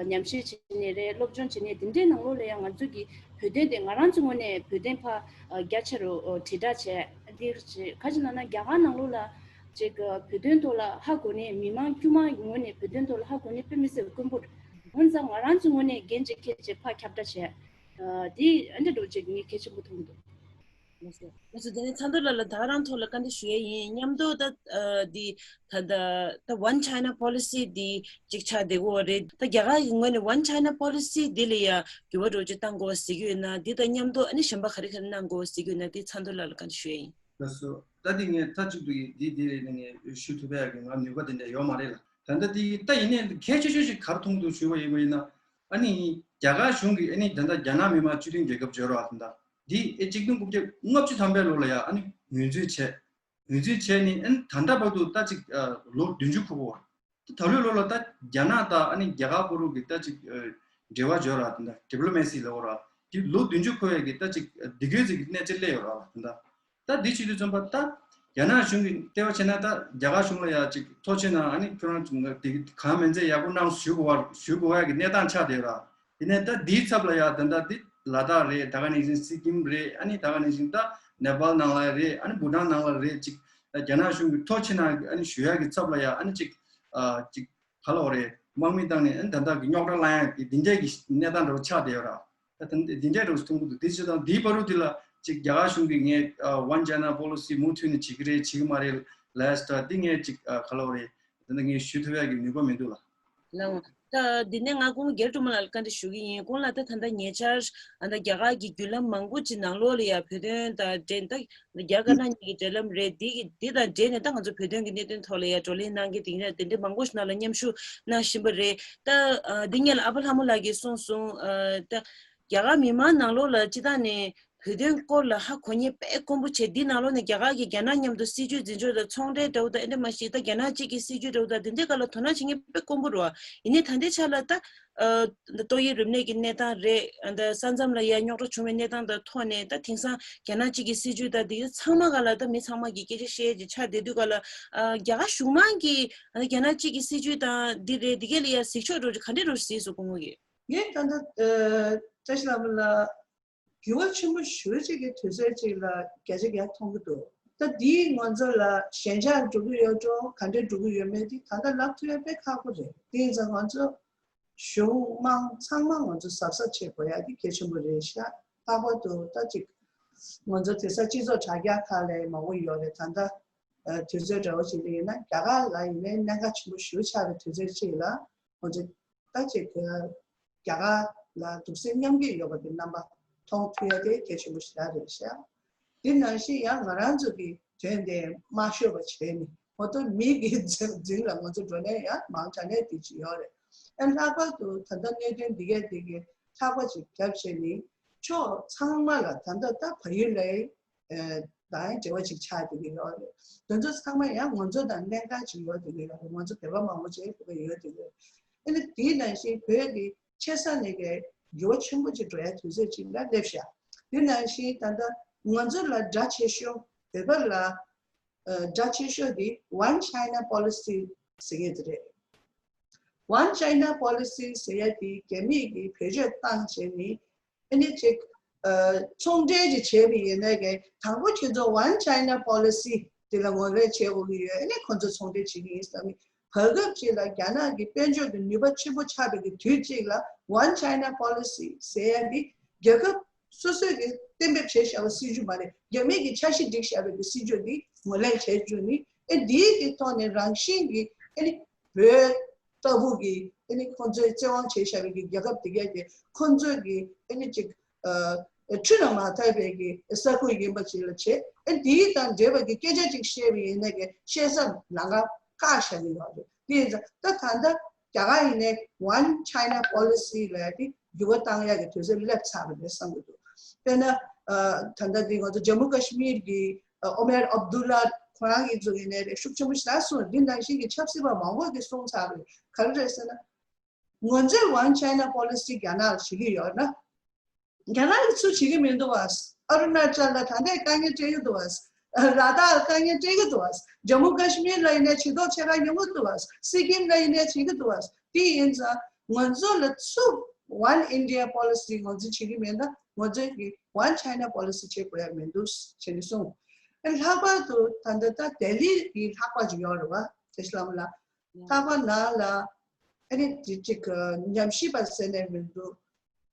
ཉམས་ཞིབ་བྱེད་ནི་རེད། སློབ་སྦྱོང་བྱེད་ནི་དེ་འདྲའི་ནང་ལོགས་ལ་ཡང་ང་ཚོ་གི་བོད་དོན་དེ་ང་རང་ཚོ་ངོས་ནས་བོད་དོན་ཕར་རྒྱ་ཆེ་རུ་དྲིལ་བསྒྲགས་བྱས། འདིར་བྱས་ག་ཅི་ལབ་ན་རྒྱ་གར་ནང་ལོགས་ལ་ ཅིག་བོད་དོན་ཐོག་ལ་ཧ་གོ་ནས་མི་མང་དཀྱུས་མ་ངོས་ནས་བོད་དོན་ཐོག་ལ་ཧ་གོ་ནས་དཔེ་མི་སྲིད་དཀོན་པོ་རེད། འོན་ཙང་ང་རང་ཚོའི་ངོས་ནས་འགན་ཅིག་འཁྱེར་བྱས་ཕར་ཁྱབ་བསྒྲགས་བྱས། ཨ་དེ་ཨ་འདྲ་འགྲོ་ཅིག་ངས་གལ་ཆེན་པོ་མཐོང་གི་འདུག་ལགས་སོ། ལགས་སོ། དེ་ནས་ཚ་མདོ་ལགས་ལ་ད་ག་རང་ཐོག་ལ་བཀའ་འདྲི་ཞུ་ཡས་ཡིན། མཉམ་དུ་ད་ཨ་འདི་ད་ད་ད་One China Policy འདི་གཅིག་ཆགས་བསྡད་ཀྱི་ཡོད་རེད། ད་རྒྱ་གར་གྱི་ངོས་ནས་One China Policy འདི་ལ་ཡ་འགྱུར་བ་འགྲོ་ཅིག་གཏང་དགོས་ཟེར་གྱི་ཡོད་ན། འདི་དང་མཉམ་དུ་ཨ་ནི་གཞན་པ་ག་རེ་ག་རེ་གནང་དགོས་ཟེར་གྱི་ཡོད་ན། འདི་ཚ་མདོ་ལགས་ལ་བཀའ་འདྲི་ཞུ་ཡས་ཡིན། ལགས་སོ། ད་འདི་ངས་མཐའ་གཅིག་ཏུ་ཡིན་འདི་འདི་རེད་ནས་ངས་ཞུ་ཐུབ་ཡག་གི་ང་ནུས་པ་དེ་འདྲ་ཡོད་མ་རེད་ལ། ད་ལྟ་འདི་ད་ཡིན་ནའི་གལ་ཆེ་ཤོས་ཤིག་ག་རེ་མཐོང་འདུག་ཞུས་པ་ཡིན་པ་ཡིན་ན། ཨ་ནི་རྒྱ་གར་གཞུང་གིས་ཨ་ནི་ད་ལྟ་རྒྱ་ནག་མི་དམངས་སྤྱི་མཐུན་རྒྱལ་ཁབ་བརྗོད་རོགས་ད་ལྟ་འདི་ཨེ་གཅིག་སྟོང་དགུ་བརྒྱ་ལྔ་བཅུ་ཐམ་པའི་ལོ་ལ་ཡ་ཨ་ནི་ངོས་འཛིན་བྱས། ངོས་འཛིན་བྱས་ནས་ཨ་ནི་ད་ལྟ་བར་དུ་ད་ཅིག་ལོ་བདུན་ཅུ་འཁོར་གོ། ད་ད་ལོའི་ལོ་ལ་ད་རྒྱ་ནག་དང་ཨ་ནི་རྒྱ་གར་བར་དུ་གི་ད་ཅིག་འབྲེལ་བ་བརྗོད་ར་ད་ལྟ་ཌི་པི་ལོ་མེ་སི་ལབ་ར་དེ་ལོ་བདུན་ཅུ་འཁོར་ཡ་གི་ད་ཅིག་སྡིགས་སྐུལ་ཟེར་གི་གནས་ཚུལ་སླེབས་ཡོད་ར་ད་ལྟ། ད་འདི་བྱེད་དུས་ཙམ་པ་ད་རྒྱ་ནག་གཞུང་གི་ལྟེ་བ་བྱས་ན་ད་རྒྱ་གར་གཞུང་ལ་ཡ་ཅིག་ཐུགས་རྗེ་གནང་ཨ་ནི་ཁྱོད་རང་ཚོ་དེ་གང་མིན་ཚད་ཡག་པོ་གནང་ཞུ་དགོས་པ་ཞུ་དགོས་ཡ་གི་གནས་སྟངས་ཆགས་བསྡད་ཡོད་ར། དེ་ནས་ད་འདིའི་ཚབ་ལ་ཡ་ད་ལྟ་འདི་ལ་དྭགས་རེད། ད་ག་ནང་བཞིན་སི་ཀིམ་རེད། ཨ་ནི་ད་ག་ནང་བཞིན་ད་ནེ་པཱལ་ནང་ལ་རེད། ཨ་ནི་བྷུ་ཊཱན་ནང་ལ་རེད། ཅིག་རྒྱ་ནག་གཞུང་གི་ཐུགས་རྗེ་གནང་ཨ་ནི་ཞུ་ཡ་གི་ཚབ་ལ་ཡ་ཨ་ནི་ཅིག་ཨ་ཅིག་ག་ལ་འོ་རེད། དམག་མི་བཏང་ནས་ཨ་ནི་ད་ལྟ་གི་རྙོག་དྲ་བསླང་ཡ་གི་འདི་འདྲས་གི་གནས་སྟངས་འདྲ་བོ་ཆགས་བསྡད་ཡོད་ར། ད་དེ་འདི་འདྲས་འདྲ་བོ་མཐོང་གི་འདུག་དེ་བྱས་ཙང་འདིའི་བར་དུ་དེ་ལ་ཅིག་རྒྱ་གར་གཞུང་གིས་ངས་ཨ་One China Policy མུ་མཐུད་ནས་བྱེད་ཀྱི་རེད་བྱེད་ཀྱི་མ་རེད་ལབ་ཡ་ཅིག་ད་འདི་ངས་ཅིག་ཨ་ག་ལ་འོ་རེད། ད་ལྟ་ངས་ཞུ་ཐུབ་ཡ་གི་ནུས་པ་མི་འདུག་ལ། ལགས་འོང་། ད་འདི་ནས་ང་ཁོང་རྒྱལ་དཀྲུག་མ་ལགས་ལ་བཀའ་འདྲི་ཞུ་གི་ཡིན། ཁོང་ལ་ད་ད་ལྟ་ཉེ་ཆར་ཨ་ད་རྒྱ་གར་གྱི་བརྒྱུད་ལམ་མང་པོ་ཅིག་ནང་ལོགས་ལ་ཡ་བོད་དོན་དང་འབྲེལ་ད་རྒྱ་དཀར་ནག་གཉིས་ཀྱི་འབྲེལ་ལམ་རེད། འདི་གི་འདི་དང་འབྲེལ་ནས་ད་ང་ཚོ་བོད་དོན་གྱི་གནད་དོན་ཐོག་ལ་ཡ་བགྲོ་གླེང་གནང་མཁན་དེ་འདྲ་དེ་འདྲ་མང་པོ་ཞིག་ནང་ལ་མཉམ་ཞུགས་གནང་བཞིན་པ་རེད། ད་ཨ་འདི་སྔོན་ལ་ཨ་ཕ་ལྷ་མོ་ལགས་ཀྱིས་གསུངས་སོང་། ཨ་ད་རྒྱ་གར་མི་མང་ནང་ལོགས་ལ་སྤྱི་བཏང་ནས་བོད་དོན་སྐོར་ལ་ཧ་གོ་མཁན་དཔེ་དཀོན་པོ་བྱས། འདི་ནང་ལོགས་ནས་རྒྱ་གར་གྱིས་རྒྱ་ནག་མཉམ་དུ་སྲིད་ཇུས་འཛིན་སྐྱོང་དང་ཚོང་འབྲེལ་འདྲ་བོ་དང་ཨེ་འདྲ་མ་ཞིག་ད་རྒྱ་ནག་གཅིག་གི་སྲིད་ཇུས་འདྲ་བོ་དང་འདི་འདྲའི་སྐོར་ལ་དོ་སྣང་བྱེད་མཁན་དཔེ་དཀོན་པོ་རེད་བ། ཡིན་ནའི་ད་ལྟའི་ཆ་ལ་ད་ཨ་ཏོག་དབྱིབས་རིམས་ནད་ཀྱི་གནས་སྟངས་རེད། ཨ་ད་ས་མཚམས་ལ་ཡ་རྙོག་དྲ་བྱུང་བའི་གནས་སྟངས་དང་ཐོག་ནས་ད་དེང་སང་རྒྱ་ནག་གཅིག་གི་སྲིད་ཇུས་དང་འདི་ཚང་མ་ག་ལ་ད་མི་ཚང་མ་གིས་སྐད་ཆ་བཤད་ཀྱི་ཆགས་བསྡད་དུས་ག་ལ་ཨ་རྒྱ་གར་གཞུང་མང་གིས་ཨ་རྒྱ་ནག་གཅིག་གི་སྲིད་ཇུས་དང་འདི་རེད་འདི་གས་ལ་ཡ་གཟིགས་ཕྱོགས་འདྲ་བོ་ག་འདྲ་འདྲ་བོ་གཟིགས་སོང་སྐུ་ངོ་གིས། ངས་ད་ལྟ་ཨ་བཀྲ་ཤིས་ལྷ་མོ་ལགས་འགྱུར་བ་ཆེན་པོ་ཞེ་པོ་ཅིག་གི་དུས་ཚོད་ཅིག་ལ་བརྒྱ་ཆ་བརྒྱ་མཐོང་གི་འདུག་ད་འདིས་ང་ཚོ་ལ་ཞན་ཆ་འགྲོ་གི་ཡོད་འགྲོ་ག་འདྲས་འགྲོ་གི་ཡོད་མེད་དེ་ད་ལྟ་ལབ་ཐུབ་ཡ་དཔེ་ཁག་པོ་རེད། དེ་ཡིན་ཙང་ང་ཚོ་གཞུང་དམངས་ཚང་མ་ང་ཚོ་གཟབ་གཟབ་བྱེད་དགོས་ཡ་དེ་གལ་ཆེན་པོ་རེད་ཤག་ལྷག་པར་དུ་ད་ཅིག་ང་ཚོ་དེང་སང་སྤྱི་ཚོགས་དྲ་རྒྱ་ཁག་ལ་མང་པོ་ཡོད་རེད། ད་ལྟ་དུས་ཚོད་འདྲ་བོ་ཞིག་ལ་ཡིན་ན་རྒྱ་གར་ལ་ཡིན་ནའི་གནད་འགག་ཆེན་པོ་ཞེ་པོ་ཆགས་པའི་དུས་ཚོད་ཅིག་ལ་ང་ཚོ་ད་ཅིག་རྒྱ་གར་ལ་གདུང་སེམས་མཉམ་སྐྱེད་ཡོད་པ་གི་རྣམ་པ་མཐོང་ཐུབ་ཡ་དེ་གལ་ཆེན་པོ་ཞེ་དྲག་རེད་ཤག་དེ་ནང་བཞིན་ཡང་ང་རང་ཚོ་གི་དོན་དེ་མ་ཤོར་བ་བྱས་ནས་ངོ་ཐོག་མི་གི་འཛིན་ལ་ང་ཚོ་འགྲོ་ནས་ཡང་མང་དྲགས་ནས་དེ་ཅིག་ཡོད་རེད། ཨ་ལྷག་པར་དུ་ད་ལྟ་གནད་དོན་འདི་གས་འདི་གས་ཚགས་པ་ཅིག་བརྒྱབ་བྱས་ནས་ཕྱོགས་ཚང་མ་ལ་ད་ལྟ་ད་བལ་ཡུལ་ལ་ཨ་དང་འབྲེལ་བ་ཅིག་ཆགས་བསྡད་ཀྱི་ཡོད་རེད། དེ་ཚོ་ཚང་མ་ཡང་ང་ཚོ་དང་གནད་འགག་ཅིག་ཡོད་བསྡད་ཀྱི་ཡོད་རེད། ང་ཚོ་བོད་པ་མང་པོ་ཅིག་བོད་པ་ཡོད་བསྡད་ཀྱི་ཡོད་རེད། ཨ་ནི་དེའི་ནང་བཞིན་བོད་ཀྱི་ཆེ་ས་ནས་ཀྱི་འགྱུར་བ་ཆེན་པོ་ཅིག་འགྲོ་ཡ་དུས་ཚོད་ཅིག་ལ་སླེབས་ཤག་དེ་ནང་བཞིན་ད་ལྟ་ང་ཚོ་ལ་དགྲ་ཆེ་ཤོས་བོད་པ་ལ་ཨ་དགྲ་ཆེ་ཤོས་དེ་One China Policy ཟེར་མཁན་དེ་རེད། One China Policy ཟེར་ཡ་དེ་རྒྱ་མིས་ཀྱིས་བེད་སྤྱོད་བཏང་བྱས་ནས་ཨ་ནི་ཅིག་ཨ་ཚོང་འབྲེལ་ཅིག་བྱས་པ་ཡིན་ན་ཀྱི་དང་པོ་ཁྱེད་ཚོ་One China Policy དེ་ལ་ངོས་ལེན་བྱེད་དགོས་ཀྱི་ཡོད། ཨ་ནི་ཁོང་ཚོ་ཚོང་འབྲེལ་བྱེད་ཀྱི་ཡིན་བསམ་ནས་བར་སྐབས་ཅིག་ལ་རྒྱ་ནག་གི་དཔལ་འབྱོར་གྱི་ནུས་པ་ཆེན་པོ་ཆགས་པའི་གི་དུས་གཅིག་ལ་One China Policy ཟེར་ཡ་འདི་རྒྱལ་ཁབ་སོ་སོས་ཀྱི་གཏན་འབེབས་བྱས་བཞག་པའི་སྲིད་ཇུས་མ་རེད། རྒྱ་མི་གིས་འཆར་གཞི་སྒྲིག་བཞག་པའི་གི་སྲིད་ཇུས་འདི་ངོས་ལེན་བྱས་བཅུག་ནི་ཨེ་འདིའི་གི་ཐོག་ནས་རང་བཞིན་གྱི་ཨེ་ནི་བོད་ལྟ་བུ་གི་ཨེ་ནི་ཁོང་ཚོའི་བཙན་དབང་བྱས་བཞག་པའི་གི་རྒྱལ་ཁབ་དེ་གས་དེ་ཁོང་ཚོས་གི་ཨེ་ནི་ཅིག་ཨ་ཁྲི་ལ་མ་ཐར་བའི་གི་ས་ཁུལ་ཡིན་པ་ཅིག་ལ་བྱེད། ཨེ་འདིའི་དང་འབྲེལ་བའི་གི་སྐད་ཆ་ཅིག་བཤད་པ་ཡིན་ན་གི་བཤད་ས་ལམ་ཁ་བཀག་བཞག་གི་ཡོད་རེད། དེ་ཡིན་ཙང་ད་ད་ལྟ་རྒྱ་གར་ཡིན་ནའི་One China Policy ལབ་ཡ་དེ་འགྱུར་བ་བཏང་ཡ་གི་དུས་ཚོད་སླེབས་ཚར་བ་རེད་བསམ་གི་འདུག་དཔེར་ན་ཨ་ད་ལྟ་འདི་ང་ཚོ་ཇམ་མུ་ཀ་ཤི་མིར་གི་ཨ་ཨོ་མེར་ཨབ་དུ་ལ་ཁོ་རང་གི་ཚོ་ཡིན་ནའི་རེད་ཤུགས་ཆེན་པོ་ཞིག་གསུངས། འདི་ནང་བཞིན་གྱི་ཆབ་སྲིད་པ་མང་པོ་གིས་གསུངས་ཚར་བ་རེད། ག་རེ་རེད་ཟེར་ན། ང་ཚོས་One China Policy རྒྱ་ནག་ལ་བྱེད་ཀྱི་ཡོད་ན། རྒྱ་ནག་གིས་ཚུར་བྱེད་ཀྱི་མི་འདུག་བ། ཨ་རུ་ན་ཅལ་ལ་ད་ལྟའི་དཀའ་ངལ་འཕྲད་ཀྱི་འདུག་བ། ལ་དྭགས་ལ་དཀའ་ངལ་འཕྲད་ཀྱི་འདུག་བ། ཇམ་མུ་ཀ་ཤི་མིར་ལ་ཡིན་ནའི་བྱེད་ཐོག་ཆེ་ཁག་ཡོང་གི་འདུག་བ། སི་ཀིམ་ལ་ཡིན་ནའི་བྱེད་ཀྱི་འདུག་བ། དེ་ཡིན་ཙང་ང་ཚོ་ལ་ཚུར་One India Policy ངོས་འཛིན་བྱེད་ཀྱི་མེད་ན་ང་ཚོས་ཀྱི་One China Policy བྱེད་དགོས་ཡ་མི་འདུག་ཅེས་ནས་གསུངས། ལྷག་པར་དུ་ད་ལྟ་ད་ལྡི་ལི་གི་ལྷག་པ་ཅིག་ཡོད་རེད་བ། བཀྲ་ཤིས་ལྷ་མོ་ལགས། ལྷག་པ་ནང་ལ་ཨ་ནི་དེ་གཅིག་ཉམས་ཞིབ་པ་ཟེར་ནས་མི་འདུག་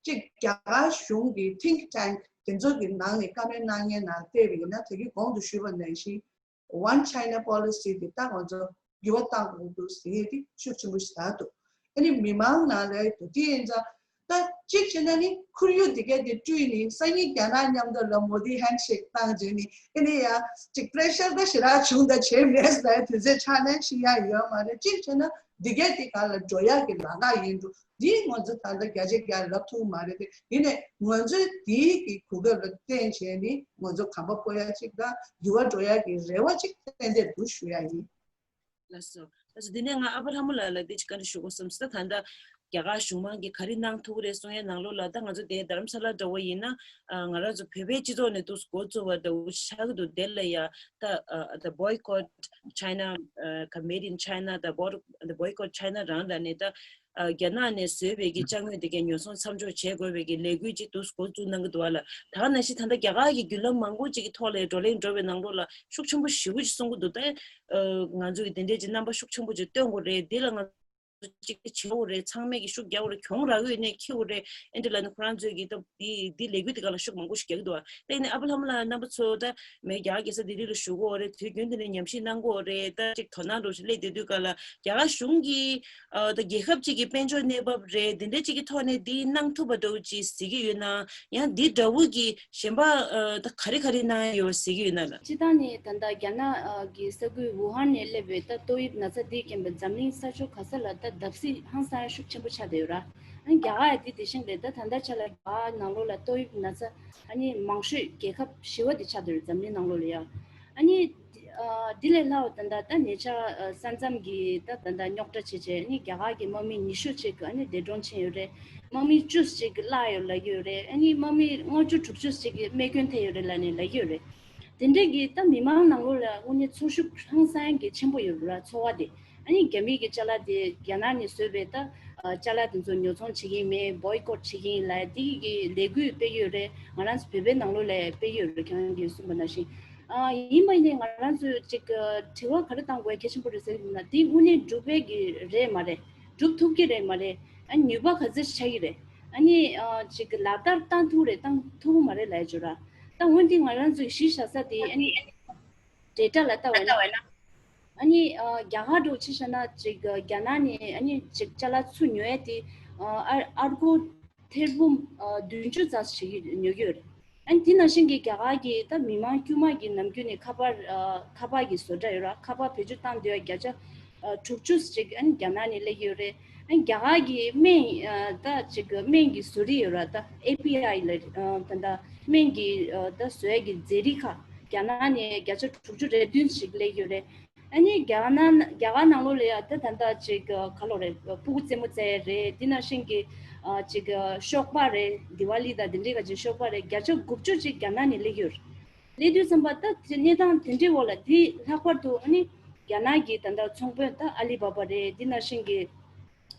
གཅིག་རྒྱ་གར་གཞུང་གི་think tank དེ་ཚོ་གི་ནང་ནས་བཀའ་མོལ་གནང་མཁན་ནང་བལྟས་པ་ཡིན་ན། ད་གིན་གོང་དུ་ཞུས་པ་ནང་བཞིན་One China Policy དེ་ད་ང་ཚོ་འགྱུར་བ་གཏང་དགོས་འདུག་ཟེར་མཁན་དེ་ཤུགས་ཆེན་པོ་ཞིག་ཆགས་འདུག་ཨ་ནི་མི་མང་ནང་ལ་དེ་ཡིན་ཙང་། ད་གཅིག་བྱས་ན་ནི་ཁོར་ཡུག་འདི་གས་དེ་བསྐྲུན་ནས་སང་ཉིན་རྒྱ་ནག་མཉམ་དུ་ལ་མོ་དི་ཧན་ཤེག་བཏང་བྱས་ནས། ཨ་ནི་ཡ་གཅིག་པྲེ་ཤར་ད་ཞེ་དྲག་བྱུང་ད་བྱས་མེད་ཟེར་དུས་ཚོད་ཆགས་ན་ཤི་ཡ་ཡོད་མ་རེད། གཅིག་བྱས་ན་འདི་གས་དེ་ག་ལ་འགྲོ་ཡག་གི་ལམ་ཁ་ཡིན་འགྲོ། འདི་ང་ཚོ་ད་ལྟ་བརྒྱ་ཆ་བརྒྱ་ལབ་ཐུབ་མ་རེད་དེ། ཡིན་ནའི་ང་ཚོའི་འདིའི་གི་གོ་སྐབས་ལ་བརྟེན་བྱས་ནས་ང་ཚོ་གོམ་པ་སྤོ་ཡ་གཅིག་དང་འགྱུར་བ་འགྲོ་ཡ་གི་རེ་བ་གཅིག་ཏན་ཏན་འདུག་ཞུ་ཡ་ཡིན། ལགས་སོ། ལགས་སོ། འདི་ནས་ང་ཨ་བྷ་ལྷ་མོ་ལགས་ལ་འདི་ཅིག་བཀའ་འདྲི་ཞུ་དགོས་བསམ་སོང་། ད་ད་ལྟ་རྒྱ་གར་གཞུང་མང་གིས་ག་རེ་གནང་ཐུབ་ཀྱི་རེད་གསུང་ཡའི་ནང་ལོགས་ལ། ད་ང་ཚོ་དེ་རྡ་རམ་ས་ལ་འདྲ་བོ་ཡིན་ན། ཨ། ང་རང་ཚོ་བོད་པའི་སྤྱི་ཚོགས་ནས་འདུག་འགོ་བཙུགས་པ་འདྲ་བོ་ཆགས་ཀྱི་འདུག་དེ་ལ་ཡ་ད་ཨ་the boycott China, ཨ། ག་made in China, the boy- the boycott China རང་ལ་ནས་ད། ཨ། རྒྱ་ནག་ནས་བཟོས་པའི་གི་ཅ་དངོས་དེ་གའི་ཉོ་ཚོང་མཚམས་འཇོག་བྱེད་དགོས་པའི་གི་ལས་འགུལ་ཅིག་འདུག་འགོ་བཙུགས་གནང་གི་འདུག་བ་ལ། ད་ག་ནང་བཞིན་ད་ལྟ་རྒྱ་གར་གྱི་བརྒྱུད་ལམ་མང་པོ་ཅིག་གི་ཐོག་ལ་བགྲོ་གླེང་འགྲོ་བའི་ནང་ལོགས་ལ་ཤུགས་ཆེན་པོ་ཞེ་པོ་ཅིག་གསུང་གི་འདུག་ད། ཨ། ང་ཚོ་གི་དེ་འདྲའི་ཅིག་རྣམ་པ་ཤུགས་ཆེན་པོ་ཅིག་སྟོན་དགོས་རེད། འདི་ལ་ང་ཅིག་བྱེད་དགོས་རེད། ཚང་མས་ཀྱི་ཤུགས་རྒྱག་དགོས་རེད། གྱོང་རག་ཡོད་ནས་འཁྱེར་དགོས་རེད། ཨེ་འདྲ་ལབ་ནས་ཁོ་རང་ཚོས་ཀྱི་ད་འདི་འདི་ལས་འགུལ་འདི་ག་ལ་ཤུགས་མང་པོ་ཞིག་རྒྱག་གི་འདུག་བ། ད་ཡིན་ནའི་ཨ་བྷ་ལྷ་མོ་ལགས་རྣམ་པ་ཚོ་ད་མེད་རྒྱ་གར་རྒྱལ་ས་ལྡི་ལི་ལ་བཞུགས་ཀྱི་ཡོད་རེད། དུས་རྒྱུན་དུ་ནས་ཉམས་ཞིབ་གནང་གི་ཡོད་རེད། ད་ཅིག་དོ་སྣང་འདྲ་བོ་ཞིག་སླེབས་བསྡད་དུས་ག་ལ་རྒྱ་གར་གཞུང་གིས་ཨ་ད་རྒྱལ་ཁབ་ཅིག་གི་དཔལ་འབྱོར་གནས་བབ་རེད། འདི་འདྲ་ཅིག་གི་ཐོག་ནས་འདི་གནང་ཐུབ་པ་འདྲ་བོ་ཅིག་གཟིགས་ཀྱི་ཡོད་ན། ཡང་འདི་འདྲ་བོ་གི་གཞན་པ་ཨ་ད་ག་རེ་ག་རེ་གནང་ཡོད་ཟེར་གྱི་ཡོད་ན་ལ། སྤྱིར་བཏང་ནས་ད་ལྟ་རྒྱ་ནག་ཨ་གི་ས་ཁུལ་ཝུ་ཧན་ནས་སླེབས་པའི་ད་ཏོག་དབྱིབས་ན་ཚ་འདིའི་རྐྱེན་པས་འཛམ་གླིང་ས་ཕྱོགས་ག་ས་ལ་ད་བརྡབ་གསིག་ཧང་སང་ཤུགས་ཆེན་པོ་ཆགས་བསྡད་ཡོད་ར། ཨ་ནི་རྒྱ་གར་ཡང་དེ་དེ་བཞིན་རེད། ད་ད་ལྟ་ཆ་ལ་རྒྱ་གར་ནང་ལོགས་ལ་ཏོག་དབྱིབས་ན་ཚ་ཨ་ནི་མང་ཤོས་རྒྱལ་ཁབ་བཞི་བ་དེ་ཆགས་བསྡད་ཡོད་འཛམ་གླིང་ནང་ལོགས་ལ་ཡ། ཨ་ནི་ཨ་འདི་ལས་སླ་བོ་ད་ལྟ་ད་ཉེ་ཆར་ཨ་ས་མཚམས་ཀྱི་ད་ད་ལྟ་རྙོག་དྲ་བྱས་བྱས་ཨ་ནི་རྒྱ་གར་གྱི་དམག་མི་ཉི་ཤུ་ཅིག་ཨ་ནི་འདས་གྲོངས་ཕྱིན་ཡོད་རེད། དམག་མི་བཅུ་ཅིག་བརླགས་ཡོད་ལབ་ཀྱི་ཡོད་རེད། ཨ་ནི་དམག་མི་ལྔ་བཅུ་དྲུག་ཅུ་ཅིག་གི་རྨས་སྐྱོན་ཐེབས་ཡོད་རེད་ལབ་ནས་ལབ་ཀྱི་ཡོད་རེད། དེ་འདྲས་ཀྱི་ད་མི་མང་ནང་ལོགས་ལ་དངོས་གནས་ཚོར་ཤུགས་ཧང་སང་གི་ཆེན་པོ་ཡོད་རེད་ཚོར་བ་དེ། ཨ་ནི་རྒྱ་མི་གི་ཅ་ལག་དེ་རྒྱ་ནག་ནས་བཟོས་པའི་ད་ཨ་ཅ་ལག་དེ་ཚོ་ཉོ་ཚོང་བྱེད་ཀྱི་ཡིན་མེད་བོའི་ཀོཊ་བྱེད་ཀྱི་ཡིན་ལབ་དེ་གི་ལས་འགུལ་སྤེལ་ཡོད་རེད། ང་རང་ཚོ་བོད་པའི་ནང་ལོགས་ལ་སྤེལ་ཡོད་རེད། ཁྱེད་རང་གིས་གསུངས་པ་ནང་བཞིན། ཨ་ཡིན་པ་ཡིན་ནའི་ང་རང་ཚོས་ཅིག་ཨ་དྲི་བ་ག་རེ་བཏང་དགོས་གལ་ཆེན་པོ་རེད་ཟེར་ན། དེ་དངོས་གནས་འགྲུབ་པའི་གི་རེད་མ་རེད། འགྲུབ་ཐུབ་ཀྱི་རེད་མ་རེད། ཨ་ནུས་པ་ག་ཚོད་ཆགས་ཀྱི་རེད། ཨ་ནི་ཨ་ཅིག་ལག་བསྟར་བཏང་ཐུབ་རེད་བཏང་ཐུབ་ཀྱི་མ་རེད་ལབ་ཡ་ཅིག་ཡོད་ར། ད་འོན་ཏེ་ང་རང་ཚོས་གཞི་བཞག་ས་དེ་ཨ་ནི་ཌེ་ཊ་ལ་ལྟ་བ་ཡིན་ན། ཨ་ནི་ཨ་རྒྱ་གར་འདྲ་བོ་ཆ་བཞག་ན་ཅིག་ཨ་རྒྱ་ནག་ནས་ཨ་ནི་ཅིག་ཅ་ལག་ཚུར་ཉོ་ཡ་དེ་ཨ་ཨར་ཨར་སྒོར་ཐེར་འབུམ་ཨ་བདུན་ཅུ་ཙམ་ཞིག་ཉོ་གི་ཡོད་རེད། ཨ་ནི་དེ་ནང་བཞིན་གྱི་རྒྱ་གར་གྱི་ད་མི་མང་དཀྱུས་མ་གི་ནམ་རྒྱུན་ནས་ཁ་པར་ཨ་ཁ་པར་གྱི་བཟོ་གྲྭ་ཡོད་ར། ཁ་པར་བེད་སྤྱོད་བཏང་སྡོད་ཡ་བརྒྱ་ཆ་ཨ་དྲུག་ཅུ་ཅིག་ཨ་ནི་རྒྱ་ནག་ནས་སླེབས་ཀྱི་ཡོད་རེད། ཨ་ནི་རྒྱ་གར་གྱི་སྨན་ཨ་ད་ཅིག་སྨན་གྱི་བཟོ་རིགས་ཡོད་ར། ད་ཨེ་པི་ཨའི་ལ་ཨ་ད་ད་སྨན་གྱི་ཨ་ད་བཟོ་ཡ་གི་རྫས་རིགས་ཁག་རྒྱ་ནག་ནས་བརྒྱ་ཆ་དྲུག་ཅུ་རེ་བདུན་ཞིག་སླེབས་ཡོད་རེད། ཨ་ནི་རྒྱ་ནག་རྒྱ་གར་ནང་ལོགས་ལ་ཡ་ད་ད་ལྟ་ཅིག་ག་ལོ་རེད། ཕྲུ་གུ་རྩེད་མོ་རྩེ་ཡ་རེད། དེ་ནང་བཞིན་གྱི་ཨ་ཅིག་ཤོག་པ་རེད། དི་ཝ་ལི་དང་དེ་འདྲའི་ག་ཅིག་ཤོག་པ་རེད། བརྒྱ་ཆ་དགུ་བཅུ་ཅིག་རྒྱ་ནག་ནས་སླེབས་ཡོད་རེད། སླེབས་དུས་ཙམ་པ་ད་གནས་སྟངས་དེ་འདྲའི་འོག་ལ་དེ་ལྷག་པར་དུ་ཨ་ནི་རྒྱ་ནག་གི་ད་ལྟ་ཚོང་དཔོན་ད་ཨ་ལི་བྷ་བྷ་རེད། དེ་ནང་བཞིན་གྱི་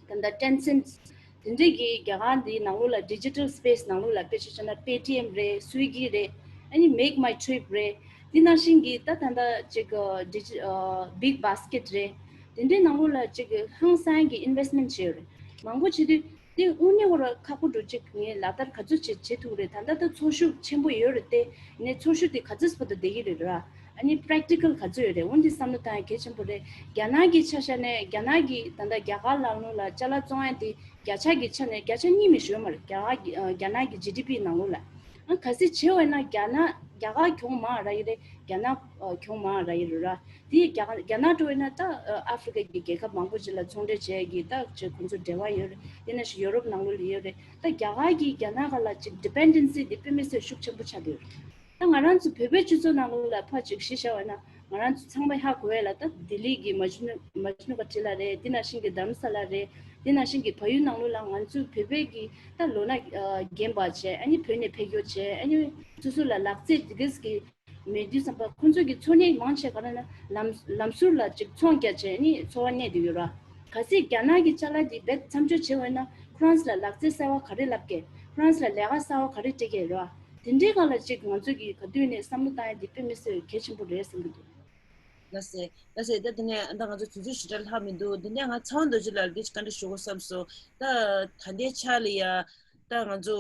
ད་ལྟ་ཊེན་སེན་ཊི་དེ་འདྲས་ཀྱིས་རྒྱ་གར་འདིའི་ནང་ལོགས་ལ་ཌི་ཇི་ཊལ་སི་པེ་སི་ནང་ལོགས་ལ་དཔེ་ཆ་བཞག་ན་པེ་ཊི་ཨེམ་རེད། སུའི་གྷི་རེད། ཨ་ནི་མེག་མའི་ཊི་རིབ་རེད། དེ་ནང་བཞིན་གྱི་ད་ད་ལྟ་ཅིག་ཌི་ཇི་ཨ་བིག་བྷ་སི་ཀེ་ཊི་རེད། དེ་འདྲའི་ནང་ལོགས་ལ་ཅིག་ཧང་སང་གི་ཨིན་ཝེ་སི་མེན་ཊི་བྱས་ཡོད་རེད། མང་པོ་བྱེད་དུས་དེ་དངོས་གནས་ཁོ་ར་ཁག་པོ་འགྲོ་ཅིག་ངས་ལག་བསྟར་ག་ཚོད་བྱེད་བྱེད་ཐུབ་རེད། ད་ལྟ་ད་ཚོར་ཤུགས་ཆེན་པོ་ཡོད་རེད་དེ། ནས་ཚོར་ཤུགས་དེ་ག་ཚོད་བར་དུ་བསྡད་ཀྱི་རེད་ར། ཨ་ནི་པེ་རེག་ཊི་ཀལ་ག་ཚོད་ཡོད་རེད། འོན་ཏེ་བསམ་བློ་བཏང་ཡ་གལ་ཆེན་པོ་རེད། རྒྱ་ནག་གི་ཆ་བཞག་ནས་རྒྱ་ནག་གི་ད་ལྟ་རྒྱ་གར་ནང་ལོགས་ལ་ཅ་ལག་བཙོང་ཡ་དེ་བརྒྱ་ཆ་གི་ཆ་ནས་བརྒྱ་ཆ་གཉིས་མི་ཞུ་ཡ་མ་རེད། རྒྱ་གར་གི་ཨ་རྒྱ་ནག་གི་ཇི་ཌི་པི་ནང་ལོགས་ལ། ཨ་གལ་སྲིད་བྱས་པ་ཡིན་ན་རྒྱ་ནག་རྒྱ་གར་གྱོང་མང་རག་གི་རེད། རྒྱ་ནག་ཨ་གྱོང་མང་རག་གི་རེད་ར། དེ་རྒྱ་གར་རྒྱ་ནག་འགྲོ་བ་ཡིན་ན་ད་ཨ་ཨ་ཧྥི་རི་ཀ་གི་རྒྱལ་ཁབ་མང་པོ་ཅིག་ལ་ཚོང་འབྲེལ་བྱས་ཀྱི་ད་ཅིག་ཁོང་ཚོ་འབྲེལ་བ་ཡོད་རེད། དེ་ནང་བཞིན་ཡོ་རོབ་ནང་ལོགས་ལ་ཡོད་རེད། ད་རྒྱ་གར་གྱིས་རྒྱ་ནག་སྒང་ལ་ཅིག་ཌི་པེན་ཌེན་སི་དེ་དཔེ་མི་སྲིད་ཤུགས་ཆེན་པོ་ཆགས་བསྡད་ཡོད་རེད། ད་ང་རང་ཚོ་བོད་པའི་སྤྱི་ཚོགས་ནང་ལོགས་ལ་ཕར་ཅིག་གཞི་བཞག་པ་ན་ང་རང་ཚོ་ཚང་མས་ཧ་གོ་ཡ་ལ། ད་ལྡི་ལི་གི་མཇ་ནུ་མཇ་ནུ་ག་ཊི་ལ་རེད། དེ་ནང་བཞིན་གྱི་དྷ་རམ་ས་ལ་རེད། དེ་ནང་བཞིན་གྱི་བལ་ཡུལ་ནང་ལོགས་ལ་ང་ཚོ་བོད་པའི་གི་ད་ལོ་ན་ཨ་རྒན་པ་བྱས། ཨ་ནི་བོད་ནས་ཕེབས་རྒྱུ་བྱས། ཨ་ནི་སོ་སོ་ལ་ལག་རྩལ་དེ་གས་ཀྱི་མེད་དུས་ཙམ་པ་ཁོང་ཚོ་གི་འཚོ་གནས་མང་ཆེ་ག་རེ་ན་ལམ་ལམ་ཟུར་ལ་ཅིག་ཚོང་རྒྱག་བྱས་ནི་འཚོ་བ་གནས་བསྡད་ཡོད་ར། གལ་སྲིད་རྒྱ་ནག་གི་ཅ་ལག་འདི་རྦད་མཚམས་འཇོག་བྱས་པ་ཡིན་ན་ཁོ་རང་ཚོ་ལ་ལག་རྩལ་གསར་བ་ག་རེ་བསླབ་ཀྱི། ཁོ་རང་ཚོ་ལ་ལས་ཀ་གསར་བ་ག་རེ་སྤྲད་ཀྱི་ར། དེ་འདྲའི་སྒང་ལ་ཅིག་ང་ཚོས་ཀྱི་ག་དུས་ནས་བསམ་བློ་བཏང་ཡ་འདི་དཔེ་མི་སྲིད་གལ་ཆེན་པོ་རེད་བསམ་གྱི་འདུག་ལགས་སེ། ལགས་སེ། ད་དེ་ནས་ད་ང་ཚོ་དུས་ཚོད་ཞེ་དྲག་ལྷག་མི་འདུག་དེ་ནས་ང་ཚེ་དབང་རྡོ་རྗེ་ལགས་ལ་འདི་བཀའ་འདྲི་ཞུ་དགོས་བསམ་སོང་། ད་ད་ལྟའི་ཆ་ལ་ཡ། ད་ང་ཚོ་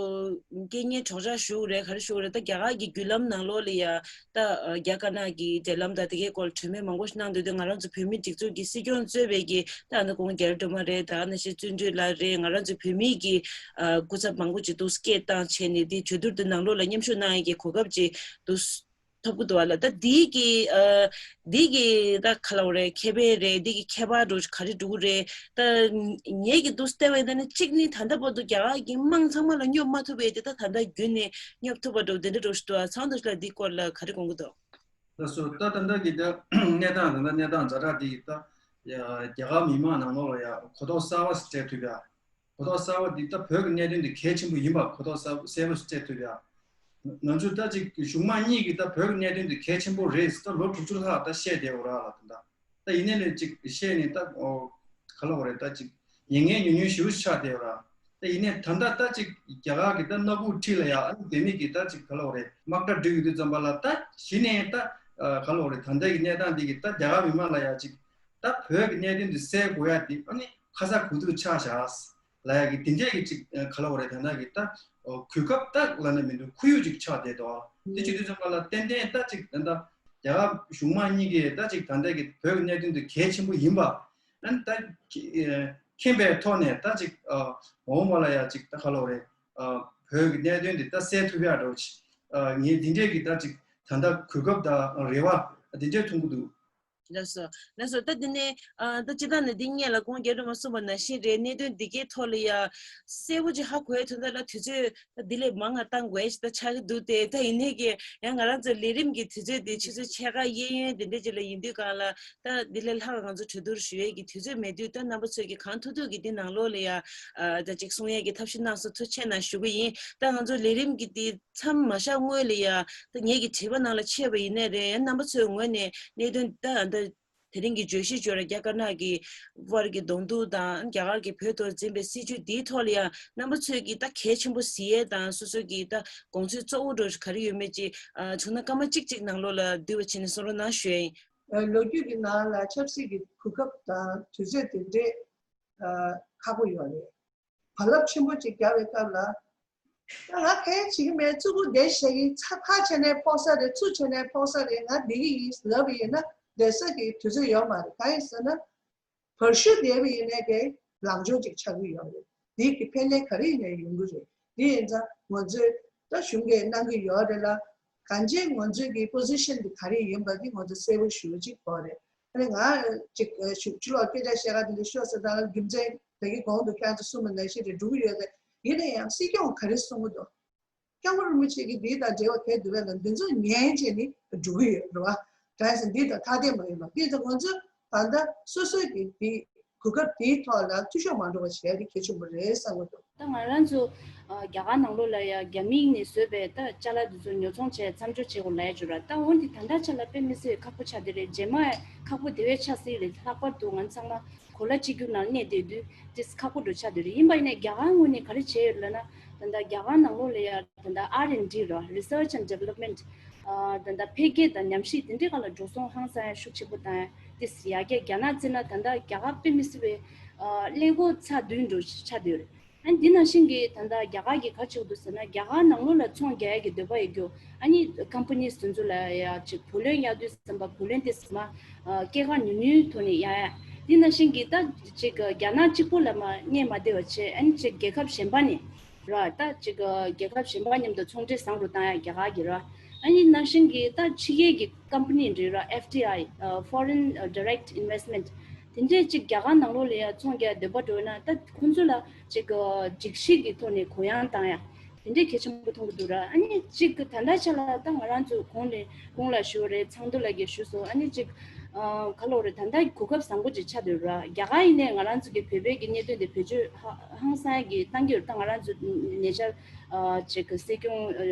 རྐྱེན་ངན་གྲོགས་རེ་ཞུ་རེད། ག་རེ་ཞུ་རེད། ད་རྒྱ་གར་གྱི་བརྒྱུད་ལམ་ནང་ལོགས་ལ་ཡ། ད་རྒྱ་དཀར་ནག་གི་འབྲེལ་ལམ་དང་དེ་གའི་སྐོར་ལ་གྲོས་མོལ་མང་པོ་ཞིག་གནང་འདུག་དུས་ང་རང་ཚོ་བོད་མིའི་སྒྲིག་འཛུགས་ཀྱི་སྲིད་སྐྱོང་གཙོས་པའི་གི་ད་ཨ་ནི་ཁོང་རྒྱ་རི་སྒྲོལ་མ་རེད། ད་ཨ་ནི་ཤེས་བརྩོན་འགྲུས་ལགས་རེད། ང་རང་ཚོ་བོད་མིའི་གི་སྐུ་ཚབ་མང་པོ་ཅིག་འདུག་སྐད་བཏང་བྱས་ནས་དེ་གྲོས་བསྡུར་དེ་ནང་ལོགས་ལ་མཉམ་ཞུགས་གནང་ཡས་ཀྱི་གོ་སྐབས་ཅིག་འདུག་ཐོབ་ཀྱི་འདུག་བ་ལ། ད་འདི་གི་ཨ། འདི་གི་ད་ག་ལབ་དགོས་རེད། ཁེ་ཕན་རེད། འདི་གི་ཁྱད་པར་འདྲ་ག་རེ་འགྲོ་གི་རེད། ད་ངེད་ཀྱི་འདུག་བལྟས་པ་ཡིན་ན་གཅིག་ནི་ད་ལྟ་བར་དུ་རྒྱ་གར་གྱི་དམངས་ཚང་མ་ལ་སྙོབ་མ་ཐུབ་པའི་དེ་ད་ད་ལྟ་བརྒྱུད་ནས་སྙོབ་ཐུབ་པ་འདྲ་དེ་འདྲ་འདྲ་ཞིག་འདུག་ཨ། ཚང་འདུག་ལ་འདི་སྐོར་ལ་ག་རེ་དགོངས་ཀྱི་འདུག་ལགས་སོ། ད་ད་ལྟ་གི་ད་གནས་སྟངས་ད་ལྟ་གནས་སྟངས་ཛ་དྲག་འདི་ད་ཡ་རྒྱ་གར་མི་མང་ནང་ལོགས་ལ་ཡ་གོ་རྟོགས་གསར་བ་ཞིག་སྤྲད་ཐུབ་ཡ། གོ་རྟོགས་གསར་བ་འདི་ད་བོད་ཀྱི་གནད་དོན་འདི་གལ་ཆེན་པོ་ཡིན་པ་གོ་རྟོགས་གསར་གསལ་པོ་ཞིག་སྤྲད་ཐུབ་ཡ། ང་ཚོས་ད་ཅིག་གཞུང་མང་གཉིས་ཀྱིས་ད་བོད་ཀྱི་གནད་དོན་འདི་གལ་ཆེན་པོ་རེད་ཟེར་ད་ལོ་དྲུག་ཅུ་ལྷག་ད་བཤད་བསྡད་ཡོད་ར་ལ། ད་ད་ད་ཡིན་ནའི་ལས་ཅིག་བཤད་ནས་ད་ཨོ་ག་ལབ་དགོས་རེད། ད་ཅིག་ཉན་མཁན་ཉུང་ཉུང་ཞེ་པོ་ཞིག་ཆགས་བསྡད་ཡོད་ར། ད་ཡིན་ནའི་ད་ལྟ་ད་ཅིག་རྒྱ་གར་གྱི་ད་སྣ་ཁུག་འཁྲིས་ལ་ཡ་ཨ་ནི་ལྡེ་མིག་གིས་ད་ཅིག་ག་ལབ་དགོས་རེད། དམག་གྲ་སྒྲིག་ཡོད་དུས་ཙམ་པ་ལ་ད་གཞི་ནས་ད་ག་ལབ་དགོས་རེད། ད་ལྟ་གི་གནས་སྟངས་འདི་གིས་ད་རྒྱ་གར་མི་མང་ལ་ཡ་ཅིག་ད་བོད་ཀྱི་གནད་དོན་འདི་སེལ་དགོས་ཡ་འདི་ཨ་ནི་ཁ་ཚ་དགོས་གཏུགས་ཆགས་བཞག་ལབ་ཡ་གི་དེ་འདྲས་ཀྱི་ཅིག་ག་ལབ་དགོས་རེད། ད་ལྟ་གི་ད་གོ་སྐབས་ད་ལབ་ན་མི་འདུག་ཁོར་ཡུག་ཅིག་ཆགས་བསྡད་འདུག་དེ་བྱེད་དུས་ཙམ་པ་ལ་ཏན་ཏན་ད་ཅིག་ད་ལྟ་རྒྱ་གར་གཞུང་མང་གཉིས་ཀས་ད་ཅིག་ད་ལྟ་གི་བོད་ཀྱི་གནད་དོན་དེ་གལ་ཆེན་པོ་ཡིན་པ་ཨ་ནི་ད་མཁྱེན་པའི་ཐོག་ནས་ད་ཅིག་མ་འོངས་པ་ལ་ཡ་ཅིག་ད་ག་ལབ་དགོས་རེད། བོད་ཀྱི་གནད་དོན་འདི་ད་སེལ་ཐུབ་ཡ་འདྲ་བོ་ཅིག་ངས་འདི་འདྲས་ཀྱི་ད་ཅིག་ད་ལྟ་གོ་སྐབས་དང་རེ་བ་འདི་འདྲས་མཐོང་གི་འདུག་ལགས་སོ། ལགས་སོ། ད་འདི་ནས་ཨ། ད་སྤྱིར་བཏང་ནས་འདི་སྔོན་ལ་ཁོང་རྒྱ་རི་སྒྲོལ་མ་གསུངས་པ་ནང་བཞིན་རེད། གནད་དོན་འདི་གའི་ཐོག་ལ་ཡ་གསལ་པོ་ཅིག་ཧ་གོ་ཡ་དོན་དག་ལ་དུས་ཚོད་ད་འདི་ལས་མང་ང་བཏང་དགོས་ཞེ་ད་ཆགས་ཀྱི་འདུག་སྟེ། ད་ཡིན་ནའི་གི་ཡང་ང་རང་ཚོ་ལས་རིམ་གྱི་དུས་ཚོད་འདི་ཆུ་ཚོད་ཕྱེད་ཀ་གཡས་གཡོན་འདི་འདྲ་ཅིག་ལ་ཡིན་དུས་སྒང་ལ་ད་འདི་ལས་ལྷག་ང་ཚོ་གྲོས་བསྡུར་ཞུ་ཡས་ཀྱི་དུས་ཚོད་མེད་དུས། ད་རྣམ་པ་ཚོས་ཀྱི་གང་ཐུབ་ཐུབ་ཀྱིས་འདི་ནང་ལོགས་ལ་ཡ་ཨ། ད་ཅིག་གསུང་ཡས་ཀྱི་ཐབས་ཤེས་གནང་སོང་། ཐུགས་རྗེ་ཆེ་གནང་ཞུ་གི་ཡིན། ད་ང་ཚོ་ལས་རིམ་གྱི་འདི་མཚམས་མ་བཞག་སྔོན་ལ་ཡ་ད་ངེད་ཀྱི་དྲི་བ་ནང་ལ་ཆད་པ་ཡིན་ནའི་རེད། ཡང་རྣམ་པ་ཚོའི་ངོས་ནས་གནད་དོན་ད་ད་དེ་རིང་གི་བརྗོད་གཞི་བརྗོད་ར་རྒྱ་དཀར་ནག་གི་དབར་གྱི་གདོང་ཐུག་དང་རྒྱ་གར་གྱིས་བོད་ཐོག་འཛིན་པའི་སྲིད་བྱུས་འདིའི་ཐོག་ལ་ཡང་རྣམ་པ་ཚོས་ཀྱིས་ད་གལ་ཆེན་པོ་གཟིགས་ཡས་དང་སོ་སོ་གྱི་ད་དགོངས་ཚུལ་གཙོ་བོ་འདྲ་ག་རེ་ཡོད་མེད་ཅིག་ཨ། བྱུང་ན་སྐར་མ་གཅིག་གཅིག་ནང་ལོགས་ལ་བསྡུས་པ་བྱས་ནས་གསུང་རོགས་གནང་ཞུ་ཡ་ཡིན། ལོ་རྒྱུས་ཀྱི་ནང་ལ་ཆབ་སྲིད་ཀྱི་གོ་སྐབས་དང་དུས་ཚོད་དེ་འདྲས་ཁག་པོ་ཡོད་རེད། བག་ལེབ་ཆེན་པོ་ཅིག་རྒྱག་པའི་སྐབས་ལ། ད་ང་གང་ཡང་བྱེད་ཀྱི་མེད། ཙི་གུ་འདི་བཞག་གི། ཚ་ཕར་བྱས་ནས་ཕོག་ས་རེད། ཚུར་བྱས་ནས་ཕོག་ས་རེད། ང་བསྡད་ཀྱི་ཡིན་ལབ་པ་ཡིན་ན་བསྡད་ས་གི་དུས་ཚོད་ཡོད་མ་རེད། གང་ཡིན་ཟེར་ན། བར་ཤུགས་བསྡད་པ་ཡིན་ནའི་གི་ལངས་ཕྱོགས་ཅིག་ཆགས་ཀྱི་ཡོད་རེད། འདི་གི་ཕན་ལས་ག་རེ་ཡིན་ནའི་ཡོང་གི་རེད། དེ་ཡིན་ཙང་ང་ཚོས་ད་གཞུང་གིས་གནང་གི་ཡོད་རེད་ལ། གང་ཅི་ང་ཚོའི་གི་པོ་ཟི་ཤན་འདི་ག་རེ་ཡིན་པ་འདི་ང་ཚོ་གསལ་པོ་ཞུ་ཅིག་དགོས་རེད། ཨ་ནི་ང་ཅིག་ཨ། ཕྱི་ཕྱི་ལོགས་སྐད་ཆ་བཤད་ག་དེ་འདྲ་ཤོད་ཟེར་ད་རྒྱུ་མཚན་ད་གི་གོང་དུ་ཁྱེད་ཚོ་གསུངས་པ་ནང་བཞིན་རེད། འགྲོ་གི་ཡོད་རེད། ཡིན་ན་ཡང་སྲིད་སྐྱོང་ག་རེ་གསུང་གི་འདུག་སྐྱབས་མགོན་རིན་པོ་ཆེ་གིས་འདི་དང་འབྲེལ་བ་ག་རེ་འདུག་པས་ལ་འདི་ཚོ་ཉན་བྱས་ནས་འགྲོ་གི་ཡོད་རེད་བ། གང་ཡིན་ཟེར་ན་འདི་དང་ཐ་དད་མ་ཡིན་པ། འདི་ཚོ་ང་ཚོ་ད་ལྟ་སོ་སོའི་གི་འདི་གོ་སྐབས་དེའི་ཐོག་ལ་འཐུས་ཤོར་མ་འགྲོ་བ་བྱེད་ཡ་དེ་གལ་ཆེན་པོ་རེད་བསམ་གྱི་འདུག་ད་ང་རང་ཚོ་ཨ། རྒྱ་གར་ནང་ལོགས་ལ་ཡ་རྒྱ་མིའི་ནས་བཟོས་པའི་ད་ཅ་ལག་འདི་ཚོ་ཉོ་ཚོང་བྱས་མཚམས་འཇོག་བྱེད་དགོས་ལབ་ཡ་ཅིག་ར། ད་འོན་ཏེ་ད་ལྟ་ཆ་ལ་དཔེ་མི་སྲིད་ཁག་པོ་ཆགས་བསྡད་རེད། རྗེས་མ་ཁག་པོ་དེ་བས་ཆགས་སྲིད་རེད། ལྷག་པར་དུ་ང་ཚང་མ་གོ་ལ་གཅིག་གྱུར་ནང་གནས་བསྡད་དུས་ཏིས་ཁག་པོ་འདྲ་ཆགས་བསྡད་རེད། ཡིན་པ་ཡིན་ནའི་རྒྱ་གར་ངོས་ནས་ག་རེ་བྱས་ཡོད་ལབ་ན། ད་ལྟ་རྒྱ་གར་ནང་ལོགས་ལ་ཡ་ད་ལྟ་ཨར་ཨེན་ཌི་ར། Research and Development། ཨ། ད་ལྟ་འཕེལ་རྒྱས་དང་ཉམས་ཞིབ་དེ་འདྲའི་སྒང་ལ་འགྲོ་སོང་ཧང་སང་ཡ་ཤུགས་ཆེ་པོ་བཏང་ཡ་ཏིས་ཡར་རྒྱས། རྒྱ་ནག་བརྩིས་ན་ད་ལྟ་རྒྱ་གར་དཔེ་མི་སྲིད་པའི་ཨ། ཀླད་ཀོར་ཚེག་བདུན་འགྲོ་ཆགས་བསྡད་ཡོད་རེད། ཨ་ནི་འདི་ནང་བཞིན་གྱི་ད་ལྟ་རྒྱ་གར་གྱིས་ག་རེ་བྱེད་ཀྱི་འདུག་ཟེར་ན། རྒྱ་གར་ནང་ལོགས་ལ་ཚོང་རྒྱག་ཡ་གི་འདོད་པ་ཡོད་རྒྱུ། ཨ་ནི་ཀམ་པ་ནིས་དེ་ཚོ་ལ་ཡ་ཅིག་བུ་ལོན་གཡར་དུས་ཙམ་པ་བུ་ལོན་དེ་ཚང་མ་ཨ། སྐྱེད་ཀ་ཉུང་ཉུང་ཐོག་ནས་གཡར་ཡ། འདི་ནང་བཞིན་གྱི་ད་ཅིག་རྒྱ་ནག་གཅིག་པོ་ལ་མ་གནས་མ་བསྡད་པ་བྱས། ཨ་ནི་ཅིག་རྒྱལ་ཁབ་གཞན་པ་ནས་ར། ད་ཅིག་རྒྱལ་ཁབ་གཞན་པ་མཉམ་དུ་ཚོང་འབྲེལ་བཟང་རུ་བཏང་ཡ་རྒྱ་གར་གྱིས་ར། ཨ་ནི་ནང་བཞིན་གྱི་ད་ཕྱི་རྒྱལ་གྱི་ཀམ་པ་ནི་འདྲ་ར། ཨེཕ་ཌི་ཨའི། ཨ། Foreign Direct Investment། དེ་འདྲས་ཅིག་རྒྱ་གར་ནང་ལོགས་ལ་ཡ་ཚོང་རྒྱག་འདོད་པ་འགྲོ་ན་ད་ཁོང་ཚོ་ལ་ཅིག་སྒྲིག་གཞི་གི་ཐོག་ནས་གུ་ཡངས་བཏང་ཡ་དེ་འདྲས་གལ་ཆེན་པོ་མཐོང་གི་འདུག་ར། ཨ་ནི་ཅིག་ད་ལྟ་ཆ་ལ་ད་ང་རང་ཚོ་གོང་ནས་གོང་ལ་ཞུ་བ་རེད། ཚང་དུ་ལ་གིས་ཞུ་སོང་། ཨ་ནི་ཅིག་ཨ། ག་ལབ་རེད། ད་ལྟ་གོ་སྐབས་བཟང་པོ་ཅིག་ཆགས་བསྡད་ར། རྒྱ་གར་ཡིན་ནའི་ང་རང་ཚོ་གི་བོད་པའི་གི་གནད་དོན་དེ་བེད་སྤྱོད་ཧ་ཧང་སང་གི་བཏང་གི་ཡོད། ད་ང་རང་ཚོ་ཉེ་ཆར་ཨ། ཅིག་གི་སྲིད་སྐྱོང་ཨ།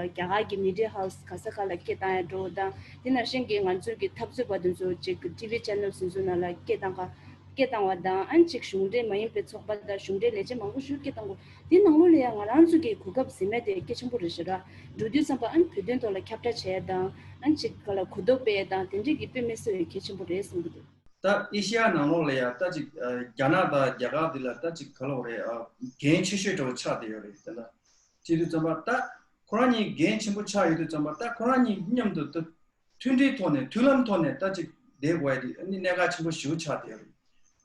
རྒྱ་གར་གྱི་མི་ཌི་ཡ་ཧའུ་སི་ག་ས་ག་ལ་སྐད་བཏང་ཡ་འགྲོ་དང་། དེ་ནང་བཞིན་གྱི་ང་ཚོའི་གི་འཐབ་རྩོད་པ་དེ་ཚོ་ཅིག་གི་ཊི་ཝི་ཆེ་ནལ་སི་དེ་ཚོ་ནང་ལ་སྐད་བཏང་ག་སྐད་བཏང་བ་དང་། ཨ་ནི་ཅིག་གཞུང་འབྲེལ་མ་ཡིན་པའི་ཚོགས་པ་དང་གཞུང་འབྲེལ་ལས་བྱེད་མང་པོ་ཞིག་སྐད་བཏང་དགོས། དེ་ནང་ལོགས་ལ་ཡང་ང་རང་ཚོ་གི་གོ་སྐབས་ཟེར་མེད་དེ་གལ་ཆེན་པོ་རེད་ཤག་ར། འགྲོ་དུས་ཙམ་པ་ཨ་ནི་བོད་དོན་ཐོག་ལ་ཁྱབ་བསྒྲགས་བྱས་དང་། ཨ་ནི་ཅིག་ག་ལ་གོ་རྟོགས་སྤེལ་དང་། དེ་འདྲས་ཀྱི་དཔེ་མི་སྲིད་པའི་གལ་ཆེན་པོ་རེད་བསམ་གྱི་འདུག། ད་ཨེ་ཤི་ཡ་ནང་ལོགས་ལ་ཡང་ད་ཅིག་ཨ་རྒྱ་ནག་དང་རྒྱ་གར་འདི་ལ་ད་ཅིག་ག་ལབ་དགོས་རེད། ཨ་འགན་ཆེ་ཤོས་འདྲ་བོ་ཆགས་བསྡད་ཡོད་རེད། ད་ལྟ་བྱེད་དུས་ཙམ་པ་ད་ཁོ་རང་གཉིས་འགན་ཆེན་པོ་ཆགས་ཡོད་དུས་ཙམ་པ་ད་ཁོ་རང་གཉིས་མཉམ་དུ་ད་མཐུན་སྒྲིལ་ཐོག་ནས་མཐུན་ལམ་ཐོག་ནས་ད་ཅིག་བསྡད་དགོས་ཡ་དེ་ཨ་ནི་གནད་འགག་ཆེན་པོ་ཞེ་པོ་ཆགས་བསྡད་ཡོད་རེད།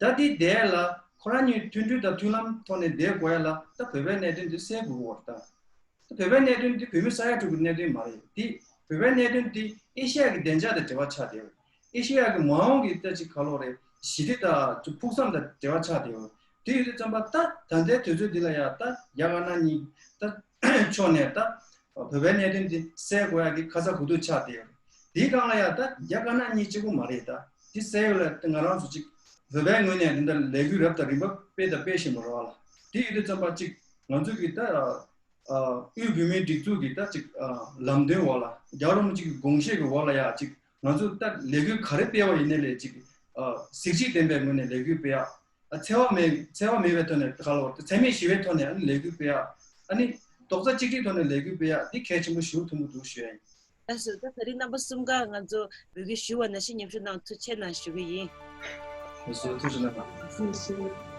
ད་དེ་བསྡད་ལ་ཁོ་རང་གཉིས་མཐུན་སྒྲིལ་དང་མཐུན་ལམ་ཐོག་ནས་བསྡད་དགོས་ཡ་ལ་ད་བོད་པའི་གནད་དོན་དེ་སེལ་དགོས་ཀྱི་ཡོད་རེད་ད། བོད་པའི་གནད་དོན་འདི་བོད་མི་ས་ཡ་དྲུག་གི་གནད་དོན་མ་རེད། འདི་བོད་པའི་གནད་དོན་འདི་ཨེ་ཤེ་ཡ་གི་བདེ་འཇགས་དང་འབྲེལ་བ་ཆགས་བསྡད་ཡོད། ཨེ་ཤེ་ཡ་གི་མ་འོངས་ཀྱི་ལྟ་ཅི་ཁ་ལོ་རེད། ཞི་བདེ་དང་ཕུགས་བསམ་དང་འབྲེལ་བ་ཆགས་བསྡད་ཡོད། དེ་ཡོད་དུས་ཙམ་པ་ད་ད་ལྟའི་དུས་ཚོད་འདི་ལ་ཡ་ད་རྒྱ་དཀར་ནག་གཉིས་ད་ཕྱོགས་ནས་ད་བོད་པའི་གནད་དོན་འདི་སེལ་དགོས་ཡ་གི་ཁ་ཚ་དགོས་གཏུགས་ཆགས་བསྡད་ཡོད། དེའི་སྒང་ལ་ཡ་ད་རྒྱ་དཀར་ནག་གཉིས་གཅིག་པུ་མ་རེད། ད་འདི་སེལ་ཡོད་ལ་ད་ང་རང་ཚོ་གཅིག་བོད་པའི་ངོས་ནས་འདི་འདྲ་ལས་འགུལ་རབ་དང་རིམ་པ་སྤེལ་དང་སྤེལ་བཞིན་པ་རེད་བ་ལ། དེ་ཡོད་དུས་ཙམ་པ་གཅིག་ང་ཚོ་གི་ད་ཨ་དབུས་བོད་མིའི་སྒྲིག་འཛུགས་ཀྱི་ད་ཅིག་ཨ་ལམ་སྟོན་འོག་ལ། རྒྱལ་བ་རིན་པོ་ཆེ་གི་དགོངས་བཞེད་ཀྱི་འོག་ལ་ཡ་ཅིག་ང་ཚོ་ད་ལས་འགུལ་ག་རེ་སྤེལ་བ་ཡིན་ནའི་ལས་ཅིག་ཨ་གཟི་བརྗིད་ལྡན་པའི་ངོས་ནས་ལས་འགུལ་སྤེལ་ཡ། ཨ་འཚེ་བ་མེད་འཚེ་བ་མེད་པའི་ཐོག་ནས་ག་ལ་བར་དུ་འཚེ་མེད་ཞི་བའི་ཐོག་ནས་ཨ་ནི་ལས་འགུལ་སྤེལ་ཡ། ཨ་ནི་རྡོག་རྩ་གཅིག་སྒྲིལ་ཐོག་ནས་ལས་འགུལ་སྤེལ་ཡ་འདི་གལ་ཆེན་པོ་ཞེ་པོ་མཐོན་པོ་འདུག་ཞུ་ཡ་ཡིན། ལགས་སོ། ད་ད་རིང་རྣམ་པ་གསུམ་ཀ་ང་ཚོ་འབོད་སྐུལ་ཞུ་བ་ནང་བཞིན་མཉམ་ཞུགས་གནང་ཐུགས་རྗེ་ཆེ་གནང་ཞུ་གི་ཡིན། ལགས་སོ། ཐུགས་རྗེ་གནང་།